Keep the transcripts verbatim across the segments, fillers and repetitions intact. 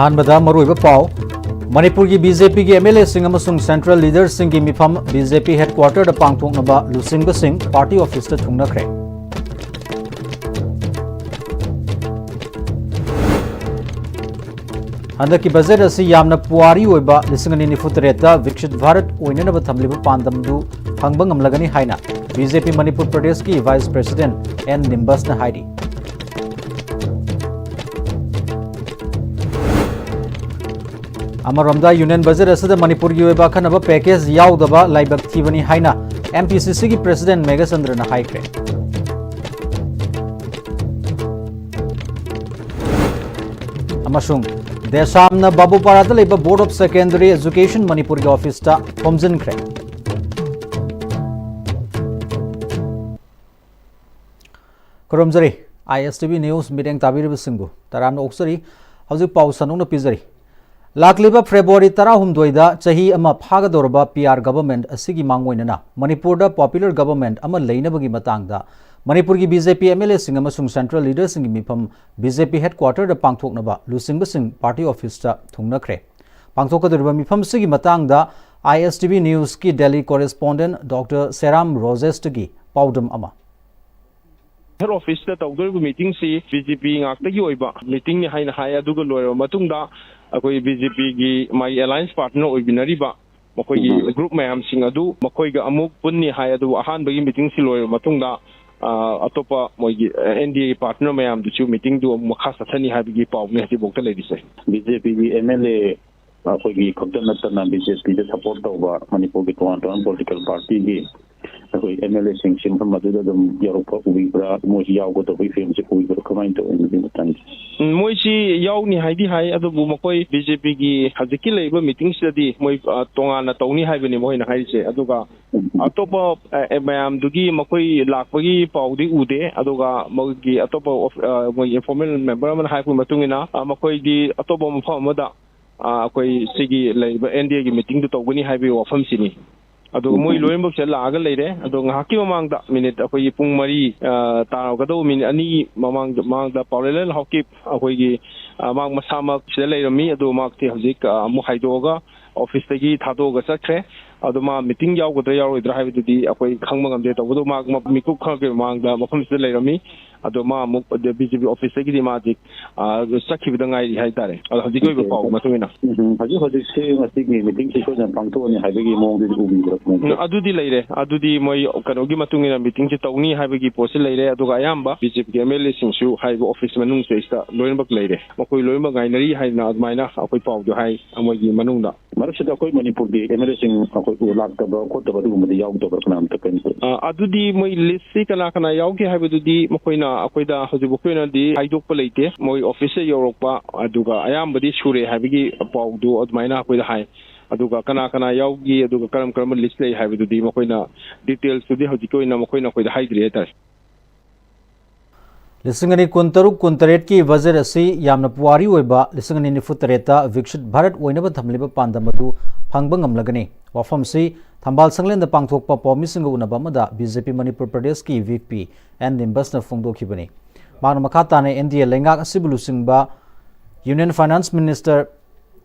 ꯑꯍꯥꯟꯕꯗ ꯃꯔꯨꯑꯣꯏꯕ ꯄꯥꯎ꯫ ꯃꯅꯤꯄꯨꯔꯒꯤ ꯕꯤ ꯖꯦ ꯄꯤꯒꯤ ꯑꯦꯝ ꯑꯦꯜ ꯑꯦꯁꯤꯡ ꯑꯃꯁꯨꯡ ꯁꯦꯟꯇ꯭ꯔꯦꯜ ꯂꯤꯗꯔꯁꯤꯡꯒꯤ ꯃꯤꯐꯝ ꯕꯤ ꯖꯦ ꯄꯤ ꯍꯦꯗꯀ꯭ꯋꯥꯇꯔꯗ ꯄꯥꯡꯊꯣꯛꯅꯕ ꯂꯨꯆꯤꯡꯕꯁꯤꯡ ꯄꯥꯔꯇꯤ ꯑꯣꯐꯤꯁꯇ ꯊꯨꯡꯅꯈ꯭ꯔꯦ꯫ ꯍꯟꯗꯛꯀꯤ ꯕꯖꯦꯠ ꯑꯁꯤ ꯌꯥꯝꯅ ꯄꯨꯋꯥꯔꯤ ꯑꯣꯏꯕ, ꯂꯤꯁꯤꯡ ꯑꯅꯤ ꯅꯤꯐꯨ ꯇꯔꯦꯠꯇ ꯚꯤꯛꯁꯤꯠ ꯚꯥꯔꯠ ꯑꯣꯏꯅꯅꯕ ꯊꯝꯂꯤꯕ ꯄꯥꯟꯗꯝꯗꯨ ꯐꯪꯕ ꯉꯝꯂꯒꯅꯤ ꯍꯥꯏꯅ ꯕꯤ ꯖꯦ ꯄꯤ ꯃꯅꯤꯄꯨꯔ ꯄ꯭ꯔꯗꯦꯁꯀꯤ ꯚꯥꯏꯁ ꯄ꯭ꯔꯦꯁꯤꯗꯦꯟꯠ ꯑꯦꯟ ꯅꯤꯝꯕꯁꯅ ꯍꯥꯏꯔꯤ꯫ ꯑꯃꯔꯣꯝꯗ, ꯌꯨꯅꯤꯌꯟ ꯕꯖꯦꯠ ꯑꯁꯤꯗ ꯃꯅꯤꯄꯨꯔꯒꯤ ꯑꯣꯏꯕ ꯑꯈꯟꯅꯕ ꯄꯦꯀꯦꯖ ꯌꯥꯎꯗꯕ ꯂꯥꯏꯕꯛ ꯊꯤꯕꯅꯤ ꯍꯥꯏꯅ ꯑꯦꯝ ꯄꯤ ꯁꯤ ꯁꯤꯒꯤ ꯄ꯭ꯔꯦꯁꯤꯗꯦꯟꯠ ꯃꯦꯘꯆꯟꯗ꯭ꯔꯅ ꯍꯥꯏꯈ꯭ꯔꯦ꯫ ꯑꯃꯁꯨꯡ ꯗꯦꯁꯥꯝꯅ ꯕꯥꯕꯨꯄꯥꯔꯥꯗ ꯂꯩꯕ ꯕꯣꯔꯗ ꯑꯣꯐ ꯁꯦꯀꯦꯟꯗꯔꯤ ꯑꯦꯖꯨꯀꯦꯁꯟ ꯃꯅꯤꯄꯨꯔꯒꯤ ꯑꯣꯐꯤꯁꯇ ꯈꯣꯝꯖꯤꯟꯈ꯭ꯔꯦ꯫ ꯈꯨꯔꯨꯝꯖꯔꯤ꯫ ꯑꯥꯏ ꯑꯦꯁ ꯇꯤ ꯚꯤ ꯅ꯭ꯌꯨꯁ ꯃꯤꯠꯌꯦꯡ ꯇꯥꯕꯤꯔꯤꯕꯁꯤꯡꯕꯨ ꯇꯔꯥꯝꯅ ꯑꯣꯛꯆꯔꯤ꯫ ꯍꯧꯖꯤꯛ ꯄꯥꯎ ꯁꯟꯗꯣꯛꯅ ꯄꯤꯖꯔꯤ꯫ ꯂꯥꯛꯂꯤꯕ ꯐꯦꯕ꯭ꯔꯨꯋꯥꯔꯤ ꯇꯔꯥꯍꯨꯝꯗꯣꯏꯗ ꯆꯍꯤ ꯑꯃ ꯐꯥꯒꯗꯧꯔꯕ ꯄꯤ ꯑꯥꯔ ꯒꯚꯔꯟꯃꯦꯟꯠ ꯑꯁꯤꯒꯤ ꯃꯥꯡꯑꯣꯏꯅꯅ ꯃꯅꯤꯄꯨꯔꯗ ꯄꯣꯄꯨꯂꯔ ꯒꯚꯔꯟꯃꯦꯟꯠ ꯑꯃ ꯂꯩꯅꯕꯒꯤ ꯃꯇꯥꯡꯗ ꯃꯅꯤꯄꯨꯔꯒꯤ B J P M L ꯑꯦꯁꯤꯡ ꯑꯃꯁꯨꯡ ꯁꯦꯟꯇ꯭ꯔꯦꯜ ꯂꯤꯗꯔꯁꯤꯡꯒꯤ ꯃꯤꯐꯝ ꯕꯤ ꯖꯦ ꯄꯤ ꯍꯦꯗꯀ꯭ꯋꯥꯇꯔꯗ ꯄꯥꯡꯊꯣꯛꯅꯕ ꯂꯨꯆꯤꯡꯕꯁꯤꯡ ꯄꯥꯔꯇꯤ ꯑꯣꯐꯤꯁꯇ ꯊꯨꯡꯅꯈ꯭ꯔꯦ꯫ ꯄꯥꯡꯊꯣꯛꯀꯗꯧꯔꯤꯕ ꯃꯤꯐꯝꯁꯤꯒꯤ ꯃꯇꯥꯡꯗ ꯑꯥꯏ ꯑꯦꯁ ꯇꯤ ꯚꯤ ꯅ꯭ꯌꯨꯁꯀꯤ ꯗꯦꯜꯂꯤ ꯀꯣꯔꯦꯁꯄꯣꯟꯗꯦꯟꯠ ꯗꯣꯛꯇꯔ ꯁꯦꯔꯥꯝ ꯔꯣꯖꯦꯁꯇꯒꯤ ꯄꯥꯎꯗꯝ ꯑꯃ꯫ ꯍꯦꯗ ꯑꯣꯐꯤꯁꯇ ꯇꯧꯗꯧꯔꯤꯕ ꯃꯤꯇꯤꯡꯁꯤ ꯕꯤ ꯖꯦ ꯄꯤ ꯉꯥꯛꯇꯒꯤ ꯑꯣꯏꯕ ꯃꯤꯇꯤꯡꯅꯤ ꯍꯥꯏꯅ ꯍꯥꯏ꯫ ꯑꯗꯨꯒ ꯂꯣꯏꯔꯕ ꯃꯇꯨꯡꯗ ꯑꯩꯈꯣꯏ ꯕꯤ ꯖꯦ ꯄꯤꯒꯤ ꯃꯥꯒꯤ ꯑꯦꯂꯥꯏꯟꯁ ꯄꯥꯔꯠꯅꯔ ꯑꯣꯏꯃꯤꯟꯅꯔꯤꯕ ꯃꯈꯣꯏꯒꯤ ꯎꯝ꯫ ꯒ꯭ꯔꯨꯞ ꯃꯌꯥꯝꯁꯤꯡ ꯑꯗꯨ ꯃꯈꯣꯏꯒ ꯑꯃꯨꯛ ꯄꯨꯟꯅꯤ ꯍꯥꯏ꯫ ꯑꯗꯨꯕꯨ ꯑꯍꯥꯟꯕꯒꯤ ꯃꯤꯇꯤꯡꯁꯤ ꯂꯣꯏꯔꯕ ꯃꯇꯨꯡꯗ, ꯑ, ꯑꯇꯣꯞꯄ ꯃꯣꯏꯒꯤ, ꯑ, ꯑꯦꯟ ꯗꯤ ꯑꯦꯒꯤ ꯄꯥꯔꯠꯅꯔ ꯃꯌꯥꯝꯗꯨꯁꯨ ꯃꯤꯇꯤꯡꯗꯨ ꯑꯃꯨꯛ ꯃꯈꯥ ꯆꯠꯊꯅꯤ ꯍꯥꯏꯕꯒꯤ ꯄꯥꯎꯅꯤ ꯍꯧꯖꯤꯛꯐꯥꯎꯗ ꯂꯩꯔꯤꯁꯦ꯫ ꯕꯤ ꯖꯦ ꯄꯤꯒꯤ ꯑꯦꯝ ꯑꯦꯜ ꯑꯦ ꯑꯩꯈꯣꯏꯒꯤ ꯈꯛꯇ ꯅꯠꯇꯅ ꯕꯤ ꯖꯦ ꯄꯤꯗ ꯁꯄꯣꯔꯠ ꯇꯧꯕ ꯃꯅꯤꯄꯨꯔꯒꯤ ꯇꯣꯉꯥꯟ ꯇꯣꯉꯥꯟꯕ ꯄꯣꯂꯤꯇꯤꯀꯦꯜ ꯄꯥꯔꯇꯤꯒꯤ ꯑꯩꯈꯣꯏ ꯑꯦꯝ ꯑꯦꯜ ꯑꯦꯁꯤꯡꯁꯤ ꯃꯐꯝ ꯑꯗꯨꯗ ꯑꯗꯨꯝ ꯌꯧꯔꯛꯄ ꯎꯕꯤꯕ꯭ꯔꯥ? ꯃꯣꯏꯁꯤ ꯌꯥꯎꯒꯗꯧꯕꯒꯤ ꯐꯤꯕꯝꯁꯤ ꯎꯕꯤꯕ꯭ꯔꯥ? ꯀꯃꯥꯏꯅ ꯇꯧꯋꯤ ꯃꯗꯨꯒꯤ ꯃꯇꯥꯡꯗ? ꯎꯝ, ꯃꯣꯏꯁꯤ ꯌꯥꯎꯅꯤ ꯍꯥꯏꯗꯤ ꯍꯥꯏ, ꯑꯗꯨꯕꯨ ꯃꯈꯣꯏ ꯕꯤ ꯖꯦ ꯄꯤꯒꯤ ꯍꯧꯖꯤꯛꯀꯤ ꯂꯩꯔꯤꯕ ꯃꯤꯇꯤꯡꯁꯤꯗꯗꯤ ꯃꯣꯏ, ꯑ, ꯇꯣꯉꯥꯟꯅ ꯇꯧꯅꯤ ꯍꯥꯏꯕꯅꯤ ꯃꯈꯣꯏꯅ ꯍꯥꯏꯔꯤꯁꯦ꯫ ꯑꯗꯨꯒ ꯎꯝ꯫ ꯑꯇꯣꯞꯄ, ꯑ, ꯑ, ꯃꯌꯥꯝꯗꯨꯒꯤ ꯃꯈꯣꯏ ꯂꯥꯛꯄꯒꯤ ꯄꯥꯎꯗꯤ ꯎꯗꯦ꯫ ꯑꯗꯨꯒ ꯃꯣꯏꯒꯤ ꯑꯇꯣꯞꯄ ꯑꯣꯐ-, ꯑ, ꯃꯣꯏꯒꯤ ꯏꯟꯐꯣꯔꯃꯦꯜ ꯃꯦꯝꯕꯔ ꯑꯃꯅ ꯍꯥꯏꯔꯛꯄꯒꯤ ꯃꯇꯨꯡ ꯏꯟꯅ, ꯑ, ꯃꯈꯣꯏꯗꯤ ꯑꯇꯣꯞꯄ ꯃꯐꯝ ꯑꯃꯗ, ꯑ, ꯑꯩꯈꯣꯏ ꯁꯤꯒꯤ ꯂꯩꯔꯤꯕ ꯑꯦꯟ ꯗꯤ ꯑꯦꯒꯤ ꯃꯤꯇꯤꯡꯗꯨ ꯇꯧꯒꯅꯤ ꯍꯥꯏꯕꯒꯤ ꯋꯥꯐꯝꯁꯤꯅꯤ꯫ ꯑꯗꯨꯒ ꯃꯣꯏ ꯂꯣꯏꯅꯃꯛꯁꯦ ꯂꯥꯛꯑꯒ ꯂꯩꯔꯦ꯫ ꯑꯗꯣ ꯉꯥꯏꯍꯥꯛꯀꯤ ꯃꯃꯥꯡꯗ, ꯃꯤꯅꯤꯠ ꯑꯩꯈꯣꯏꯒꯤ ꯄꯨꯡ ꯃꯔꯤ, ꯑ, ꯇꯥꯔꯒꯗꯧꯕ ꯃꯤꯅꯤꯠ ꯑꯅꯤ ꯃꯃꯥꯡꯗ, ꯃꯃꯥꯡꯗ ꯄꯥꯎꯂꯦꯂꯦꯟ ꯍꯥꯎꯀꯤꯞ ꯑꯩꯈꯣꯏꯒꯤ, ꯑ, ꯃꯍꯥꯛ ꯃꯁꯥꯃꯛ ꯁꯤꯗ ꯂꯩꯔꯝꯃꯤ꯫ ꯑꯗꯣ ꯃꯍꯥꯛꯇꯤ ꯍꯧꯖꯤꯛ, ꯑ, ꯑꯃꯨꯛ ꯍꯥꯏꯗꯣꯛꯑꯒ ꯑꯣꯐꯤꯁꯇꯒꯤ ꯊꯥꯗꯣꯛꯑꯒ ꯆꯠꯈ꯭ꯔꯦ꯫ ꯑꯗꯣ ꯃꯥ ꯃꯤꯇꯤꯡ ꯌꯥꯎꯒꯗ꯭ꯔꯥ ꯌꯥꯎꯔꯣꯏꯗ꯭ꯔꯥ ꯍꯥꯏꯕꯗꯨꯗꯤ ꯑꯩꯈꯣꯏ ꯈꯪꯕ ꯉꯝꯗꯦ꯫ ꯇꯧꯕꯗꯕꯨ ꯃꯍꯥꯛ ꯃ-, ꯃꯤꯀꯨꯞ ꯈꯔꯒꯤ ꯃꯃꯥꯡꯗ ꯃꯐꯝꯁꯤꯗ ꯂꯩꯔꯝꯃꯤ꯫ ꯑꯗꯣ ꯃꯥ ꯑꯃꯨꯛ ꯕꯤ ꯖꯦ ꯄꯤ ꯑꯣꯐꯤꯁꯇꯒꯤꯗꯤ ꯃꯥ ꯍꯧꯖꯤꯛ, ꯑ, ꯆꯠꯈꯤꯕꯗ ꯉꯥꯏꯔꯤ ꯍꯥꯏꯇꯥꯔꯦ꯫ ꯑꯗꯣ ꯍꯧꯖꯤꯛꯀꯤ ꯑꯣꯏꯕ ꯄꯥꯎꯒꯤ ꯃꯇꯨꯡ ꯏꯟꯅ꯫ ꯎꯝ, ꯍꯧꯖꯤꯛ ꯍꯧꯖꯤꯛꯁꯤ ꯉꯁꯤꯒꯤ ꯃꯤꯇꯤꯡꯁꯤ ꯁꯣꯏꯗꯅ ꯄꯥꯡꯊꯣꯛꯑꯅꯤ ꯍꯥꯏꯕꯒꯤ ꯃꯑꯣꯡꯗꯨꯗꯤ ꯎꯕꯤꯕ꯭ꯔꯥ? ꯎꯝ, ꯑꯗꯨꯗꯤ ꯂꯩꯔꯦ꯫ ꯑꯗꯨꯗꯤ ꯃꯣꯏ ꯀꯩꯅꯣꯒꯤ ꯃꯇꯨꯡ ꯏꯟꯅ ꯃꯤꯇꯤꯡꯁꯤ ꯇꯧꯅꯤ ꯍꯥꯏꯕꯒꯤ ꯄꯣꯠꯁꯤ ꯂꯩꯔꯦ꯫ ꯑꯗꯨꯒ ꯑꯌꯥꯝꯕ ꯕꯤ ꯖꯦ ꯄꯤꯒꯤ ꯑꯦꯝ ꯑꯦꯜ ꯑꯦꯁꯤꯡꯁꯨ ꯍꯥꯏꯔꯤꯕ ꯑꯣꯐꯤꯁ ꯃꯅꯨꯡꯁꯤꯗꯩꯁꯤꯗ ꯂꯣꯏꯅꯃꯛ ꯂꯩꯔꯦ꯫ ꯃꯈꯣꯏ ꯂꯣꯏꯅꯃꯛ ꯉꯥꯏꯅꯔꯤ ꯍꯥꯏꯗꯅ ꯑꯗꯨꯃꯥꯏꯅ ꯑꯩꯈꯣꯏ ꯄꯥꯎꯗꯨ ꯍꯥꯏ ꯃꯣꯏꯒꯤ ꯃꯅꯨꯡꯗ꯫ ꯃꯔꯛꯁꯤꯗ ꯑꯩꯈꯣꯏ ꯃꯅꯤꯄꯨꯔꯒꯤ ꯑꯦꯝ ꯑꯦꯜ ꯑꯦꯁꯤꯡ ꯑꯩꯈꯣꯏ ꯂꯥꯛꯇꯕ ꯈꯣꯠꯇꯕ ꯑꯗꯨꯒꯨꯝꯕꯗꯤ ꯌꯥꯎꯗꯕ꯭ꯔꯥ? ꯀꯅꯥꯝꯇ ꯀꯔꯤꯝꯇ? ꯑ, ꯑꯗꯨꯗꯤ ꯃꯣꯏ ꯂꯤꯁꯁꯤ ꯀꯅꯥ ꯀꯅꯥ ꯌꯥꯎꯒꯦ ꯍꯥꯏꯕꯗꯨꯗꯤ ꯃꯈꯣꯏꯅ ꯑꯩꯈꯣꯏꯗ ꯍꯧꯖꯤꯛꯐꯥꯎꯒꯤ ꯑꯣꯏꯅꯗꯤ ꯍꯥꯏꯗꯣꯛꯄ ꯂꯩꯇꯦ꯫ ꯃꯣꯏ ꯑꯣꯐꯤꯁꯇ ꯌꯧꯔꯛꯄ ꯑꯗꯨꯒ ꯑꯌꯥꯝꯕꯗꯤ ꯁꯨꯔꯦ ꯍꯥꯏꯕꯒꯤ ꯄꯥꯎꯗꯨ ꯑꯗꯨꯃꯥꯏꯅ ꯑꯩꯈꯣꯏꯗ ꯍꯥꯏ꯫ ꯑꯗꯨꯒ ꯀꯅꯥ ꯀꯅꯥ ꯌꯥꯎꯒꯤ, ꯑꯗꯨꯒ ꯀꯔꯝ ꯀꯔꯝꯕ ꯂꯤꯁ ꯂꯩ ꯍꯥꯏꯕꯗꯨꯗꯤ ꯃꯈꯣꯏꯅ, ꯗꯤꯇꯦꯜꯁꯇꯨꯗꯤ ꯍꯧꯖꯤꯛꯀꯤ ꯑꯣꯏꯅ ꯃꯈꯣꯏꯅ ꯑꯩꯈꯣꯏꯗ ꯍꯥꯏꯗ꯭ꯔꯤ ꯍꯥꯏꯇꯥꯔꯦ꯫ ꯂꯤꯁꯤꯡ ꯑꯅꯤ ꯀꯨꯟꯇꯔꯨꯛ ꯀꯨꯟꯇꯔꯦꯠꯀꯤ ꯕꯖꯦꯠ ꯑꯁꯤ ꯌꯥꯝꯅ ꯄꯨꯋꯥꯔꯤ ꯑꯣꯏꯕ ꯂꯤꯁꯤꯡ ꯑꯅꯤ ꯅꯤꯐꯨ ꯇꯔꯦꯠꯇ ꯚꯤꯛꯁꯤꯠ ꯚꯥꯔꯠ ꯑꯣꯏꯅꯕ ꯊꯝꯂꯤꯕ ꯄꯥꯟꯗꯝ ꯑꯗꯨ ꯐꯪꯕ ꯉꯝꯂꯒꯅꯤ꯫ ꯋꯥꯐꯝꯁꯤ ꯊꯝꯕꯥꯜ ꯁꯪꯂꯦꯟꯗ ꯄꯥꯡꯊꯣꯛꯄ ꯄꯥꯎꯃꯤꯁꯤꯡꯒ ꯎꯅꯕ ꯑꯃꯗ ꯕꯤ ꯖꯦ ꯄꯤ ꯃꯅꯤꯄꯨꯔ ꯄ꯭ꯔꯗꯦꯁꯀꯤ ꯚꯤ ꯄꯤ ꯑꯦꯟ ꯅꯤꯝꯕꯁꯅ ꯐꯣꯡꯗꯣꯛꯈꯤꯕꯅꯤ꯫ ꯃꯍꯥꯛꯅ ꯃꯈꯥ ꯇꯥꯅ ꯑꯦꯟ ꯗꯤ ꯑꯦ ꯂꯩꯉꯥꯛ ꯑꯁꯤꯕꯨ ꯂꯨꯆꯤꯡꯕ union finance minister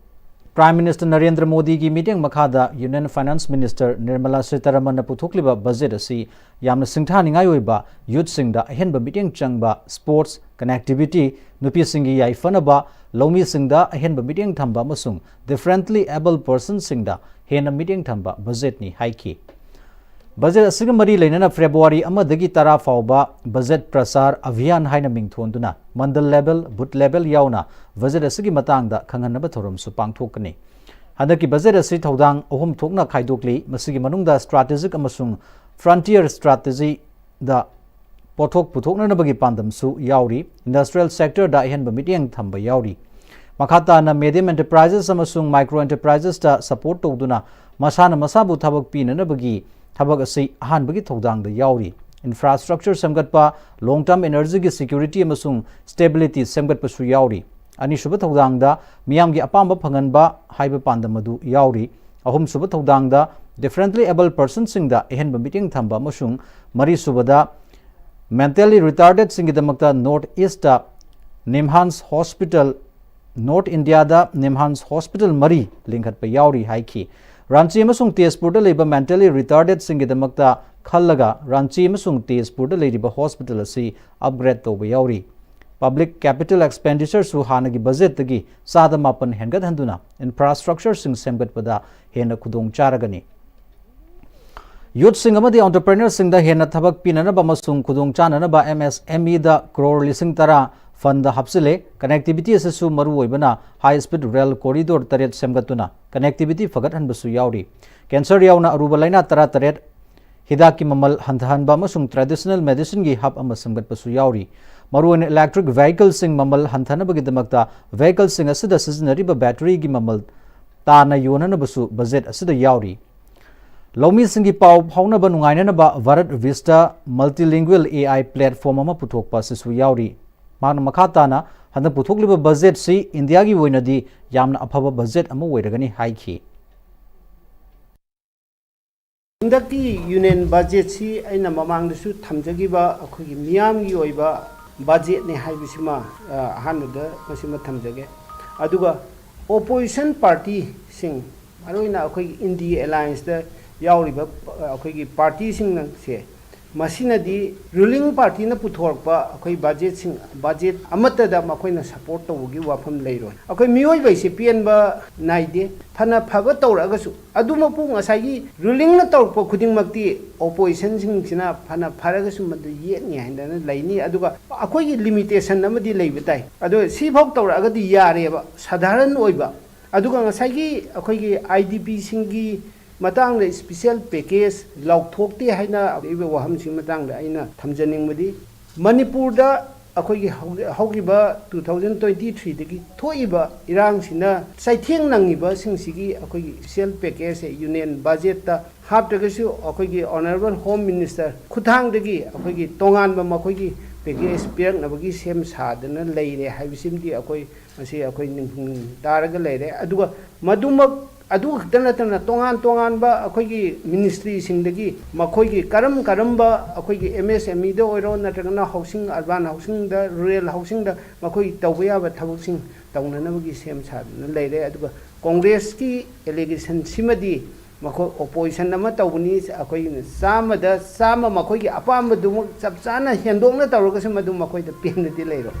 Prime Minister Narendra ꯃꯣꯗꯤꯒꯤ ꯃꯤꯠꯌꯦꯡ ꯃꯈꯥꯗ Union Finance Minister ꯅꯤꯔꯃꯂꯥ ꯁꯤꯇꯥꯔꯥꯃꯟꯅ ꯄꯨꯊꯣꯛꯂꯤꯕ ꯕꯖꯦꯠ ꯑꯁꯤ ꯌꯥꯝꯅ ꯁꯤꯡꯊꯥꯅꯤꯡꯉꯥꯏ ꯑꯣꯏꯕ, ꯌꯨꯠꯁꯤꯡꯗ ꯑꯍꯦꯟꯕ ꯃꯤꯠꯌꯦꯡ ꯆꯪꯕ, sports, connectivity, ꯅꯨꯄꯤꯁꯤꯡꯒꯤ ꯌꯥꯏꯐꯅꯕ, ꯂꯧꯃꯤꯁꯤꯡꯗ ꯑꯍꯦꯟꯕ ꯃꯤꯠꯌꯦꯡ ꯊꯝꯕ ꯑꯃꯁꯨꯡ differently abled personꯁꯤꯡꯗ ꯍꯦꯟꯅ ꯃꯤꯠꯌꯦꯡ ꯊꯝꯕ ꯕꯖꯦꯠꯅꯤ ꯍꯥꯏꯈꯤ꯫ ꯕꯖꯦꯠ ꯑꯁꯤꯒ ꯃꯔꯤ ꯂꯩꯅꯅ ꯐꯦꯕ꯭ꯔꯨꯋꯥꯔꯤ ꯑꯃꯗꯒꯤ ꯇꯔꯥ ꯐꯥꯎꯕ ꯕꯖꯦꯠ ꯄ꯭ꯔꯆꯥꯔ ꯑꯚꯤꯌꯥꯟ ꯍꯥꯏꯅ ꯃꯤꯡ ꯊꯣꯟꯗꯨꯅ ꯃꯟꯗꯜ level, booth level ꯌꯥꯎꯅ ꯕꯖꯦꯠ ꯑꯁꯤꯒꯤ ꯃꯇꯥꯡꯗ ꯈꯪꯍꯟꯅꯕ ꯊꯧꯔꯝꯁꯨ ꯄꯥꯡꯊꯣꯛꯀꯅꯤ꯫ ꯍꯟꯗꯛꯀꯤ ꯕꯖꯦꯠ ꯑꯁꯤ ꯊꯧꯗꯥꯡ ꯑꯍꯨꯝ ꯊꯣꯛꯅ ꯈꯥꯏꯗꯣꯛꯂꯤ꯫ ꯃꯁꯤꯒꯤ ꯃꯅꯨꯡꯗ strategic ꯑꯃꯁꯨꯡ frontier strategyꯗ ꯄꯣꯠꯊꯣꯛ ꯄꯨꯊꯣꯛꯅꯅꯕꯒꯤ ꯄꯥꯟꯗꯝꯁꯨ ꯌꯥꯎꯔꯤ꯫ Industrial sectorꯗ ꯑꯍꯦꯟꯕ ꯃꯤꯠꯌꯦꯡ ꯊꯝꯕ ꯌꯥꯎꯔꯤ꯫ ꯃꯈꯥ ꯇꯥꯅ medium enterprises ꯑꯃꯁꯨꯡ micro enterprises support ꯇꯧꯗꯨꯅ ꯃꯁꯥꯅ ꯃꯁꯥꯕꯨ ꯊꯕꯛ ꯄꯤꯅꯅꯕꯒꯤ ꯊꯕꯛ ꯑꯁꯤ ꯑꯍꯥꯟꯕꯒꯤ ꯊꯧꯗꯥꯡꯗ ꯌꯥꯎꯔꯤ꯫ Infrastructure ꯁꯦꯝꯒꯠꯄ, long term energyꯒꯤ security ꯑꯃꯁꯨꯡ stability ꯁꯦꯝꯒꯠꯄꯁꯨ ꯌꯥꯎꯔꯤ꯫ ꯑꯅꯤꯁꯨꯕ ꯊꯧꯗꯥꯡꯗ ꯃꯤꯌꯥꯝꯒꯤ ꯑꯄꯥꯝꯕ ꯐꯪꯍꯟꯕ ꯍꯥꯏꯕ ꯄꯥꯟꯗꯝ ꯑꯗꯨ ꯌꯥꯎꯔꯤ꯫ ꯑꯍꯨꯝꯁꯨꯕ ꯊꯧꯗꯥꯡꯗ Differently abled personꯁꯤꯡꯗ ꯑꯍꯦꯟꯕ ꯃꯤꯠꯌꯦꯡ ꯊꯝꯕ ꯑꯃꯁꯨꯡ ꯃꯔꯤꯁꯨꯕꯗ mentally retardedꯁꯤꯡꯒꯤꯗꯃꯛꯇ North Eastꯇ NIMHANS Hospital, North Indiaꯗ NIMHANS Hospital ꯃꯔꯤ ꯂꯤꯡꯈꯠꯄ ꯌꯥꯎꯔꯤ ꯍꯥꯏꯈꯤ꯫ ꯔꯥꯟꯆꯤ ꯑꯃꯁꯨꯡ ꯇꯦꯖꯄꯨꯔꯗ ꯂꯩꯕ mentally retardedꯁꯤꯡꯒꯤꯗꯃꯛꯇ ꯈꯜꯂꯒ ꯔꯥꯟꯆꯤ ꯑꯃꯁꯨꯡ ꯇꯦꯖꯄꯨꯔꯗ ꯂꯩꯔꯤꯕ hospital ꯑꯁꯤ upgrade ꯇꯧꯕ ꯌꯥꯎꯔꯤ꯫ Public capital expenditureꯁꯨ ꯍꯥꯟꯅꯒꯤ budgetꯇꯒꯤ ꯆꯥꯗ ꯃꯥꯄꯟ ꯍꯦꯟꯒꯠꯍꯟꯗꯨꯅ infrastructureꯁꯤꯡ ꯁꯦꯝꯒꯠꯄꯗ ꯍꯦꯟꯅ ꯈꯨꯗꯣꯡ ꯆꯥꯔꯒꯅꯤ꯫ Youthꯁꯤꯡ ꯑꯃꯗꯤ entrepreneurꯁꯤꯡꯗ ꯍꯦꯟꯅ ꯊꯕꯛ ꯄꯤꯅꯅꯕ ꯑꯃꯁꯨꯡ ꯈꯨꯗꯣꯡ ꯆꯥꯅꯅꯕ MSMEꯗ crore ꯂꯤꯁꯤꯡ ꯇꯔꯥ fundꯗ ꯍꯥꯞꯆꯤꯜꯂꯦ꯫ Connectivity ꯑꯁꯤꯁꯨ ꯃꯔꯨꯑꯣꯏꯕꯅ high speed rail corridor ꯇꯔꯦꯠ ꯁꯦꯝꯒꯠꯇꯨꯅ connectivity ꯐꯒꯠꯍꯟꯕꯁꯨ ꯌꯥꯎꯔꯤ꯫ Cancer ꯌꯥꯎꯅ ꯑꯔꯨꯕ ꯂꯥꯏꯅꯥ ꯇꯔꯥꯇꯔꯦꯠ ꯍꯤꯗꯥꯛꯀꯤ ꯃꯃꯜ ꯍꯟꯊꯍꯟꯕ ꯑꯃꯁꯨꯡ traditional medicineꯒꯤ hub ꯑꯃ ꯁꯦꯝꯒꯠꯄꯁꯨ ꯌꯥꯎꯔꯤ꯫ ꯃꯔꯨꯑꯣꯏꯅ electric vehicleꯁꯤꯡ ꯃꯃꯜ ꯍꯟꯊꯅꯕꯒꯤꯗꯃꯛꯇ vehicleꯁꯤꯡ ꯑꯁꯤꯗ ꯁꯤꯖꯤꯟꯅꯔꯤꯕ batteryꯒꯤ ꯃꯃꯜ ꯇꯥꯅ ꯌꯣꯟꯅꯅꯕꯁꯨ budget ꯑꯁꯤꯗ ꯌꯥꯎꯔꯤ꯫ ꯂꯧꯃꯤꯁꯤꯡꯒꯤ ꯄꯥꯎ ꯐꯥꯎꯅꯕ ꯅꯨꯡꯉꯥꯏꯅꯅꯕ Bharat Vista multilingual AI platform ꯑꯃ ꯄꯨꯊꯣꯛꯄ ꯑꯁꯤꯁꯨ ꯌꯥꯎꯔꯤ꯫ ꯃꯍꯥꯛꯅ ꯃꯈꯥ ꯇꯥꯅ ꯍꯟꯗꯛ ꯄꯨꯊꯣꯛꯂꯤꯕ budgetꯁꯤ ꯏꯟꯗꯤꯌꯥꯒꯤ ꯑꯣꯏꯅꯗꯤ ꯌꯥꯝꯅ ꯑꯐꯕ budget ꯑꯃ ꯑꯣꯏꯔꯒꯅꯤ ꯍꯥꯏꯈꯤ꯫ ꯍꯟꯗꯛꯀꯤ union budgetꯁꯤ ꯑꯩꯅ ꯃꯃꯥꯡꯗꯁꯨ ꯊꯝꯖꯈꯤꯕ ꯑꯩꯈꯣꯏꯒꯤ ꯃꯤꯌꯥꯝꯒꯤ ꯑꯣꯏꯕ budgetꯅꯤ ꯍꯥꯏꯕꯁꯤꯃ ꯑ, ꯑꯍꯥꯟꯕꯗ ꯃꯁꯤꯃ ꯊꯝꯖꯒꯦ꯫ ꯑꯗꯨꯒ opposition partyꯁꯤꯡ, ꯃꯔꯨꯑꯣꯏꯅ ꯑꯩꯈꯣꯏꯒꯤ INDIA allianceꯇ ꯌꯥꯎꯔꯤꯕ ꯑ, ꯑꯩꯈꯣꯏꯒꯤ partyꯁꯤꯡꯁꯦ, ꯃꯁꯤꯅꯗꯤ ruling partyꯅ ꯄꯨꯊꯣꯔꯛꯄ ꯑꯩꯈꯣꯏ budgetꯁꯤꯡ, budget ꯑꯃꯠꯇꯗ ꯃꯈꯣꯏꯅ support ꯇꯧꯕꯒꯤ ꯋꯥꯐꯝ ꯂꯩꯔꯣꯏ꯫ ꯑꯩꯈꯣꯏ ꯃꯤꯑꯣꯏꯕ ꯍꯥꯏꯁꯦ ꯄꯦꯟꯕ ꯅꯥꯏꯗꯦ꯫ ꯐꯅ ꯐꯕ ꯇꯧꯔꯛꯑꯒꯁꯨ, ꯑꯗꯨꯃꯛꯄꯨ ꯉꯁꯥꯏꯒꯤ rulingꯅ ꯇꯧꯔꯛꯄ ꯈꯨꯗꯤꯡꯃꯛꯇꯤ oppositionꯁꯤꯡꯁꯤꯅ ꯐꯅ ꯐꯔꯒꯁꯨ ꯃꯗꯨ ꯌꯦꯠꯅꯤ ꯍꯥꯏꯗꯅ ꯂꯩꯅꯤ꯫ ꯑꯗꯨꯒ ꯑꯩꯈꯣꯏꯒꯤ limitation ꯑꯃꯗꯤ ꯂꯩꯕ ꯇꯥꯏ꯫ ꯑꯗꯣ ꯁꯤꯐꯥꯎ ꯇꯧꯔꯛꯑꯒꯗꯤ ꯌꯥꯔꯦꯕ, ꯁꯥꯙꯥꯔꯟ ꯑꯣꯏꯕ꯫ ꯑꯗꯨꯒ ꯉꯁꯥꯏꯒꯤ ꯑꯩꯈꯣꯏꯒꯤ IDPꯁꯤꯡꯒꯤ ꯃꯇꯥꯡꯗ special package ꯂꯥꯎꯊꯣꯛꯇꯦ ꯍꯥꯏꯅ ꯍꯧꯔꯛꯏꯕ ꯋꯥꯐꯝꯁꯤꯒꯤ ꯃꯇꯥꯡꯗ ꯑꯩꯅ ꯊꯝꯖꯅꯤꯡꯕꯗꯤ, ꯃꯅꯤꯄꯨꯔꯗ ꯑꯩꯈꯣꯏꯒꯤ ꯍꯧ-, ꯍꯧꯈꯤꯕ two thousand twenty threeꯗꯒꯤ ꯊꯣꯛꯏꯕ ꯏꯔꯥꯡꯁꯤꯅ ꯆꯩꯊꯦꯡ ꯅꯪꯉꯤꯕꯁꯤꯡꯁꯤꯒꯤ ꯑꯩꯈꯣꯏꯒꯤ special packageꯁꯦ union budgetꯇ ꯍꯥꯞꯇ꯭ꯔꯒꯁꯨ, ꯑꯩꯈꯣꯏꯒꯤ honourable home minister ꯈꯨꯠꯊꯥꯡꯗꯒꯤ ꯑꯩꯈꯣꯏꯒꯤ ꯇꯣꯉꯥꯟꯕ ꯃꯈꯣꯏꯒꯤ ꯄꯦꯀꯦꯖ ꯄꯤꯔꯛꯅꯕꯒꯤ ꯁꯦꯝ ꯁꯥꯗꯅ ꯂꯩꯔꯦ ꯍꯥꯏꯕꯁꯤꯃꯗꯤ ꯑꯩꯈꯣꯏ ꯃꯁꯤ ꯑꯩꯈꯣꯏ ꯅꯤꯡꯁꯤꯡ ꯇꯥꯔꯒ ꯂꯩꯔꯦ꯫ ꯑꯗꯨꯒ ꯃꯗꯨꯃꯛ ꯑꯗꯨ ꯈꯛꯇ ꯅꯠꯇꯅ ꯇꯣꯉꯥꯟ ꯇꯣꯉꯥꯟꯕ ꯑꯩꯈꯣꯏꯒꯤ ꯃꯤꯅꯤꯁꯇ꯭ꯔꯤꯁꯤꯡꯗꯒꯤ ꯃꯈꯣꯏꯒꯤ ꯀꯔꯝ ꯀꯔꯝꯕ ꯑꯩꯈꯣꯏꯒꯤ ꯑꯦꯝ ꯑꯦꯁ ꯑꯦꯝ ꯏꯗ ꯑꯣꯏꯔꯣ, ꯅꯠꯇ꯭ꯔꯒꯅ ꯍꯥꯎꯁꯤꯡ, ꯑꯔꯕꯥꯟ ꯍꯥꯎꯁꯤꯡꯗ, ꯔꯨꯔꯦꯜ ꯍꯥꯎꯁꯤꯡꯗ ꯃꯈꯣꯏ ꯇꯧꯕ ꯌꯥꯕ ꯊꯕꯛꯁꯤꯡ ꯇꯧꯅꯅꯕꯒꯤ ꯁꯦꯝ ꯁꯥꯗꯨꯅ ꯂꯩꯔꯦ꯫ ꯑꯗꯨꯒ ꯀꯣꯡꯒ꯭ꯔꯦꯁꯀꯤ ꯑꯦꯂꯤꯒꯦꯁꯟꯁꯤꯃꯗꯤ ꯃꯈꯣꯏ ꯑꯣꯄꯣꯖꯤꯁꯟ ꯑꯃ ꯇꯧꯕꯅꯤ, ꯑꯩꯈꯣꯏꯅ ꯆꯥꯝꯃꯗ ꯆꯥꯝꯃ ꯃꯈꯣꯏꯒꯤ ꯑꯄꯥꯝꯕꯗꯨꯃꯛ ꯆꯞ ꯆꯥꯅ ꯍꯦꯟꯗꯣꯛꯅ ꯇꯧꯔꯒꯁꯨ ꯃꯗꯨ ꯃꯈꯣꯏꯗ ꯄꯦꯟꯗꯗꯤ ꯂꯩꯔꯣꯏ꯫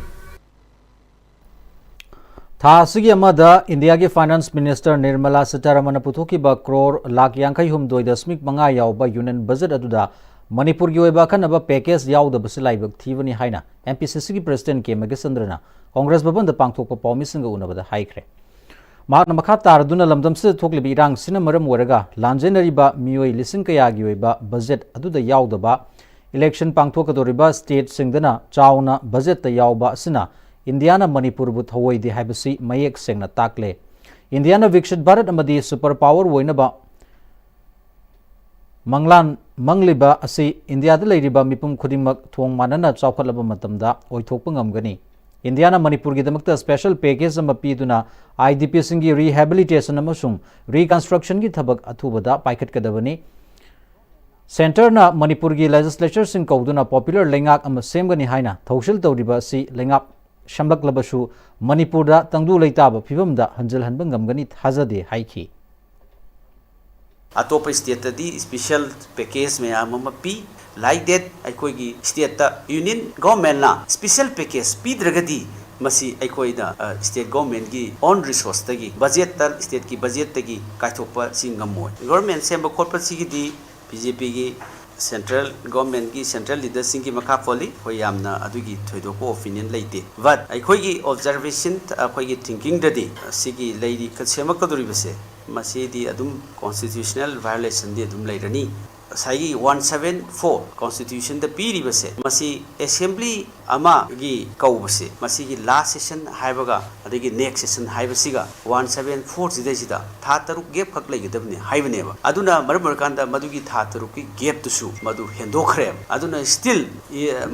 ꯊꯥ ꯑꯁꯤꯒꯤ ꯑꯃꯗ ꯏꯟꯗꯤꯌꯥꯒꯤ ꯐꯥꯏꯅꯥꯟꯁ ꯃꯤꯅꯤꯁꯇꯔ ꯅꯤꯔꯃꯂꯥ ꯁꯤꯇꯥꯔꯥꯃꯟꯅ ꯄꯨꯊꯣꯛꯈꯤꯕ ꯀ꯭ꯔꯣꯔ ꯂꯥꯈ ꯌꯥꯡꯈꯩ ꯍꯨꯝꯗꯣꯏ ꯗꯁꯃꯤꯛ ꯃꯉꯥ ꯌꯥꯎꯕ ꯌꯨꯅꯤꯌꯟ ꯕꯖꯦꯠ ꯑꯗꯨꯗ ꯃꯅꯤꯄꯨꯔꯒꯤ ꯑꯣꯏꯕ ꯑꯈꯟꯅꯕ ꯄꯦꯀꯦꯖ ꯌꯥꯎꯗꯕꯁꯤ ꯂꯥꯏꯕꯛ ꯊꯤꯕꯅꯤ ꯍꯥꯏꯅ ꯑꯦꯝ ꯄꯤ ꯁꯤ ꯁꯤꯒꯤ ꯄ꯭ꯔꯦꯁꯤꯗꯦꯟꯠ ꯀꯦ ꯃꯒꯦꯁꯟꯗ꯭ꯔꯅ ꯀꯣꯡꯒ꯭ꯔꯦꯁ ꯚꯕꯟꯗ ꯄꯥꯡꯊꯣꯛꯄ ꯄꯥꯎꯃꯤꯁꯤꯡꯒ ꯎꯅꯕꯗ ꯍꯥꯏꯈ꯭ꯔꯦ꯫ ꯃꯍꯥꯛꯅ ꯃꯈꯥ ꯇꯥꯔꯗꯨꯅ ꯂꯝꯗꯝꯁꯤꯗ ꯊꯣꯛꯂꯤꯕ ꯏꯔꯥꯡꯁꯤꯅ ꯃꯔꯝ ꯑꯣꯏꯔꯒ ꯂꯥꯟꯖꯦꯟꯅꯔꯤꯕ ꯃꯤꯑꯣꯏ ꯂꯤꯁꯤꯡ ꯀꯌꯥꯒꯤ ꯑꯣꯏꯕ ꯕꯖꯦꯠ ꯑꯗꯨꯗ ꯌꯥꯎꯗꯕ, ꯏꯂꯦꯛꯁꯟ ꯄꯥꯡꯊꯣꯛꯀꯗꯧꯔꯤꯕ ꯁ꯭ꯇꯦꯠꯁꯤꯡꯗꯅ ꯆꯥꯎꯅ ꯕꯖꯦꯠꯇ ꯌꯥꯎꯕ ꯑꯁꯤꯅ ꯏꯟꯗꯤꯌꯥꯅ ꯃꯅꯤꯄꯨꯔꯕꯨ ꯊꯧꯑꯣꯏꯗꯦ ꯍꯥꯏꯕꯁꯤ ꯃꯌꯦꯛ ꯁꯦꯡꯅ ꯇꯥꯛꯂꯦ꯫ ꯏꯟꯗꯤꯌꯥꯅ ꯕꯤꯛꯁꯤꯠ ꯚꯥꯔꯠ ꯑꯃꯗꯤ ꯁꯨꯄꯔ ꯄꯥꯋꯔ ꯑꯣꯏꯅꯕ ꯃꯪꯂꯥꯟ ꯃꯪꯂꯤꯕ ꯑꯁꯤ ꯏꯟꯗꯤꯌꯥꯗ ꯂꯩꯔꯤꯕ ꯃꯤꯄꯨꯝ ꯈꯨꯗꯤꯡꯃꯛ ꯊꯣꯡ ꯃꯥꯟꯅꯅ ꯆꯥꯎꯈꯠꯂꯕ ꯃꯇꯝꯗ ꯑꯣꯏꯊꯣꯛꯄ ꯉꯝꯒꯅꯤ꯫ ꯏꯟꯗꯤꯌꯥꯅ ꯃꯅꯤꯄꯨꯔꯒꯤꯗꯃꯛꯇ ꯁ꯭ꯄꯦꯁꯦꯜ ꯄꯦꯀꯦꯖ ꯑꯃ ꯄꯤꯗꯨꯅ ꯑꯥꯏ ꯗꯤ ꯄꯤꯁꯤꯡꯒꯤ ꯔꯤꯍꯦꯕꯤꯂꯤꯇꯦꯁꯟ ꯑꯃꯁꯨꯡ ꯔꯤꯀꯟꯁꯇ꯭ꯔꯛꯁꯟꯒꯤ ꯊꯕꯛ ꯑꯊꯨꯕꯗ ꯄꯥꯏꯈꯠꯀꯗꯕꯅꯤ꯫ ꯁꯦꯟꯇꯔꯅ ꯃꯅꯤꯄꯨꯔꯒꯤ ꯂꯦꯖꯤꯁꯂꯦꯆꯔꯁꯤꯡ ꯀꯧꯗꯨꯅ ꯄꯣꯄꯨꯂꯔ ꯂꯩꯉꯥꯛ ꯑꯃ ꯁꯦꯝꯒꯅꯤ ꯍꯥꯏꯅ ꯊꯧꯁꯤꯜ ꯇꯧꯔꯤꯕ ꯑꯁꯤ ꯂꯩꯉꯥꯛ ꯁꯦꯝꯂꯛꯂꯕꯁꯨ ꯃꯅꯤꯄꯨꯔꯗ ꯇꯪꯗꯨ ꯂꯩꯇꯥꯕ ꯐꯤꯕꯝꯗ ꯍꯟꯖꯤꯜꯍꯟꯕ ꯉꯝꯒꯅꯤ ꯊꯥꯖꯗꯦ ꯍꯥꯏꯈꯤ꯫ ꯑꯇꯣꯞꯄ ꯁ꯭ꯇꯦꯠꯇꯗꯤ ꯁ꯭ꯄꯦꯁꯦꯜ ꯄꯦꯀꯦꯖ ꯃꯌꯥꯝ ꯑꯃ ꯄꯤ꯫ Like that ꯑꯩꯈꯣꯏꯒꯤ ꯁ꯭ꯇꯦꯠꯇ ꯌꯨꯅꯤꯌꯟ ꯒꯣꯔꯃꯦꯟꯅ ꯁ꯭ꯄꯦꯁꯦꯜ ꯄꯦꯀꯦꯖ ꯄꯤꯗ꯭ꯔꯒꯗꯤ ꯃꯁꯤ ꯑꯩꯈꯣꯏꯅ ꯁ꯭ꯇꯦꯠ ꯒꯣꯔꯃꯦꯟꯒꯤ ꯑꯣꯟ ꯔꯤꯁꯣꯔꯁꯇꯒꯤ, ꯕꯖꯦꯠꯇ, ꯁ꯭ꯇꯦꯠꯀꯤ ꯕꯖꯦꯠꯇꯒꯤ ꯀꯥꯏꯊꯣꯛꯄ ꯁꯤ ꯉꯝꯃꯣꯏ꯫ ꯒꯣꯔꯃꯦꯟ ꯁꯦꯝꯕ ꯈꯣꯠꯄꯁꯤꯒꯤꯗꯤ ꯕꯤ ꯖꯦ ꯄꯤꯒꯤ ꯁꯦꯟꯇ꯭ꯔꯦꯜ ꯒꯣꯔꯃꯦꯟꯒꯤ ꯁꯦꯟꯇ꯭ꯔꯦꯜ ꯂꯤꯗꯔꯁꯤꯡꯒꯤ ꯃꯈꯥ ꯄꯣꯜꯂꯤ꯫ ꯑꯩꯈꯣꯏ ꯌꯥꯝꯅ ꯑꯗꯨꯒꯤ ꯊꯣꯏꯗꯣꯛꯄ ꯑꯣꯄꯤꯅꯤꯌꯟ ꯂꯩꯇꯦ꯫ But ꯑꯩꯈꯣꯏꯒꯤ ꯑꯣꯕꯖꯔꯕꯦꯁꯟ, ꯑꯩꯈꯣꯏꯒꯤ ꯊꯤꯡꯀꯤꯡꯗꯗꯤ ꯁꯤꯒꯤ ꯂꯩꯔꯤ, ꯁꯦꯝꯃꯛꯀꯗꯧꯔꯤꯕꯁꯦ ꯃꯁꯤꯗꯤ ꯑꯗꯨꯝ ꯀꯣꯟꯁꯇꯤꯇ꯭ꯌꯨꯁꯅꯦꯜ ꯚꯥꯏꯑꯣꯂꯦꯁꯟꯗꯤ ꯑꯗꯨꯝ ꯂꯩꯔꯅꯤ꯫ ꯉꯁꯥꯏꯒꯤ ꯋꯥꯟ ꯁꯕꯦꯟ ꯐꯣꯔ ꯀꯣꯟꯁꯇꯤꯇ꯭ꯌꯨꯁꯟꯗ ꯄꯤꯔꯤꯕꯁꯦ, ꯃꯁꯤ ꯑꯦꯁꯦꯝꯕ꯭ꯂꯤ ꯑꯃꯒꯤ ꯀꯧꯕꯁꯦ, ꯃꯁꯤꯒꯤ ꯂꯥꯁ ꯁꯦꯁꯟ ꯍꯥꯏꯕꯒ ꯑꯗꯒꯤ ꯅꯦꯛꯁ ꯁꯦꯁꯟ ꯍꯥꯏꯕꯁꯤꯒ ꯋꯥꯟ ꯁꯕꯦꯟ ꯐꯣꯔ ꯁꯤꯗꯩꯁꯤꯗ ꯊꯥ ꯇꯔꯨꯛ ꯒꯦꯞ ꯈꯛ ꯂꯩꯒꯗꯕꯅꯤ ꯍꯥꯏꯕꯅꯦꯕ꯫ ꯑꯗꯨꯅ ꯃꯔꯝ ꯑꯣꯏꯔꯀꯥꯟꯗ ꯃꯗꯨꯒꯤ ꯊꯥ ꯇꯔꯨꯛꯀꯤ ꯒꯦꯞꯇꯨꯁꯨ ꯃꯗꯨ ꯍꯦꯟꯗꯣꯛꯈ꯭ꯔꯦꯕ꯫ ꯑꯗꯨꯅ ꯁ꯭ꯇꯤꯜ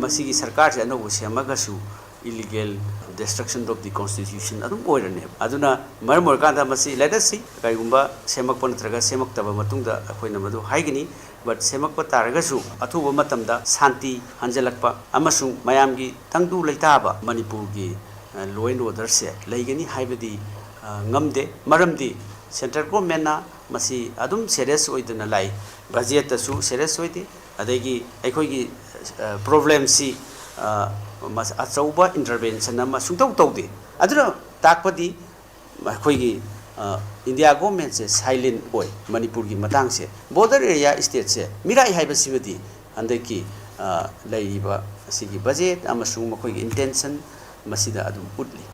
ꯃꯁꯤꯒꯤ ꯁꯔꯀꯥꯔꯁꯦ ꯑꯅꯧꯕ ꯁꯦꯝꯃꯒꯁꯨ illegal destruction of the constitution ꯑꯗꯨꯝ ꯑꯣꯏꯔꯅꯦꯕ꯫ ꯑꯗꯨꯅ ꯃꯔꯝ ꯑꯣꯏꯔꯀꯥꯟꯗ ꯃꯁꯤ let us see, ꯀꯔꯤꯒꯨꯝꯕ ꯁꯦꯝꯃꯛꯄ ꯅꯠꯇ꯭ꯔꯒ ꯁꯦꯝꯃꯛꯇꯕ ꯃꯇꯨꯡꯗ ꯑꯩꯈꯣꯏꯅ ꯃꯗꯨ ꯍꯥꯏꯒꯅꯤ꯫ But ꯁꯦꯝꯃꯛꯄ ꯇꯥꯔꯒꯁꯨ ꯑꯊꯨꯕ ꯃꯇꯝꯗ ꯁꯥꯟꯇꯤ ꯍꯟꯖꯤꯜꯂꯛꯄ ꯑꯃꯁꯨꯡ ꯃꯌꯥꯝꯒꯤ ꯇꯪꯗꯨ ꯂꯩꯇꯥꯕ ꯃꯅꯤꯄꯨꯔꯒꯤ law and orderꯁꯦ ꯂꯩꯒꯅꯤ ꯍꯥꯏꯕꯗꯤ ꯉꯝꯗꯦ꯫ ꯃꯔꯝꯗꯤ central governmentꯅ ꯃꯁꯤ ꯑꯗꯨꯝ serious ꯑꯣꯏꯗꯅ ꯂꯥꯛꯏ꯫ ꯕꯖꯦꯠꯇꯁꯨ serious ꯑꯣꯏꯗꯦ꯫ ꯑꯗꯒꯤ ꯑꯩꯈꯣꯏꯒꯤ problemꯁꯤ ꯑꯆꯧꯕ intervention ꯑꯃ ꯁꯨꯡꯇꯧ ꯇꯧꯗꯦ꯫ ꯑꯗꯨꯅ ꯇꯥꯛꯄꯗꯤ ꯑꯩꯈꯣꯏꯒꯤ ꯏꯟꯗꯤꯌꯥ ꯒꯣꯔꯃꯦꯟꯁꯦ silent ꯑꯣꯏ ꯃꯅꯤꯄꯨꯔꯒꯤ ꯃꯇꯥꯡꯁꯦ꯫ Border area stateꯁꯦ ꯃꯤꯔꯥꯏ ꯍꯥꯏꯕꯁꯤꯃꯗꯤ ꯍꯟꯗꯛꯀꯤ ꯂꯩꯔꯤꯕ ꯑꯁꯤꯒꯤ ꯕꯖꯦꯠ ꯑꯃꯁꯨꯡ ꯃꯈꯣꯏꯒꯤ intention ꯃꯁꯤꯗ ꯑꯗꯨꯝ ꯎꯠꯂꯤ꯫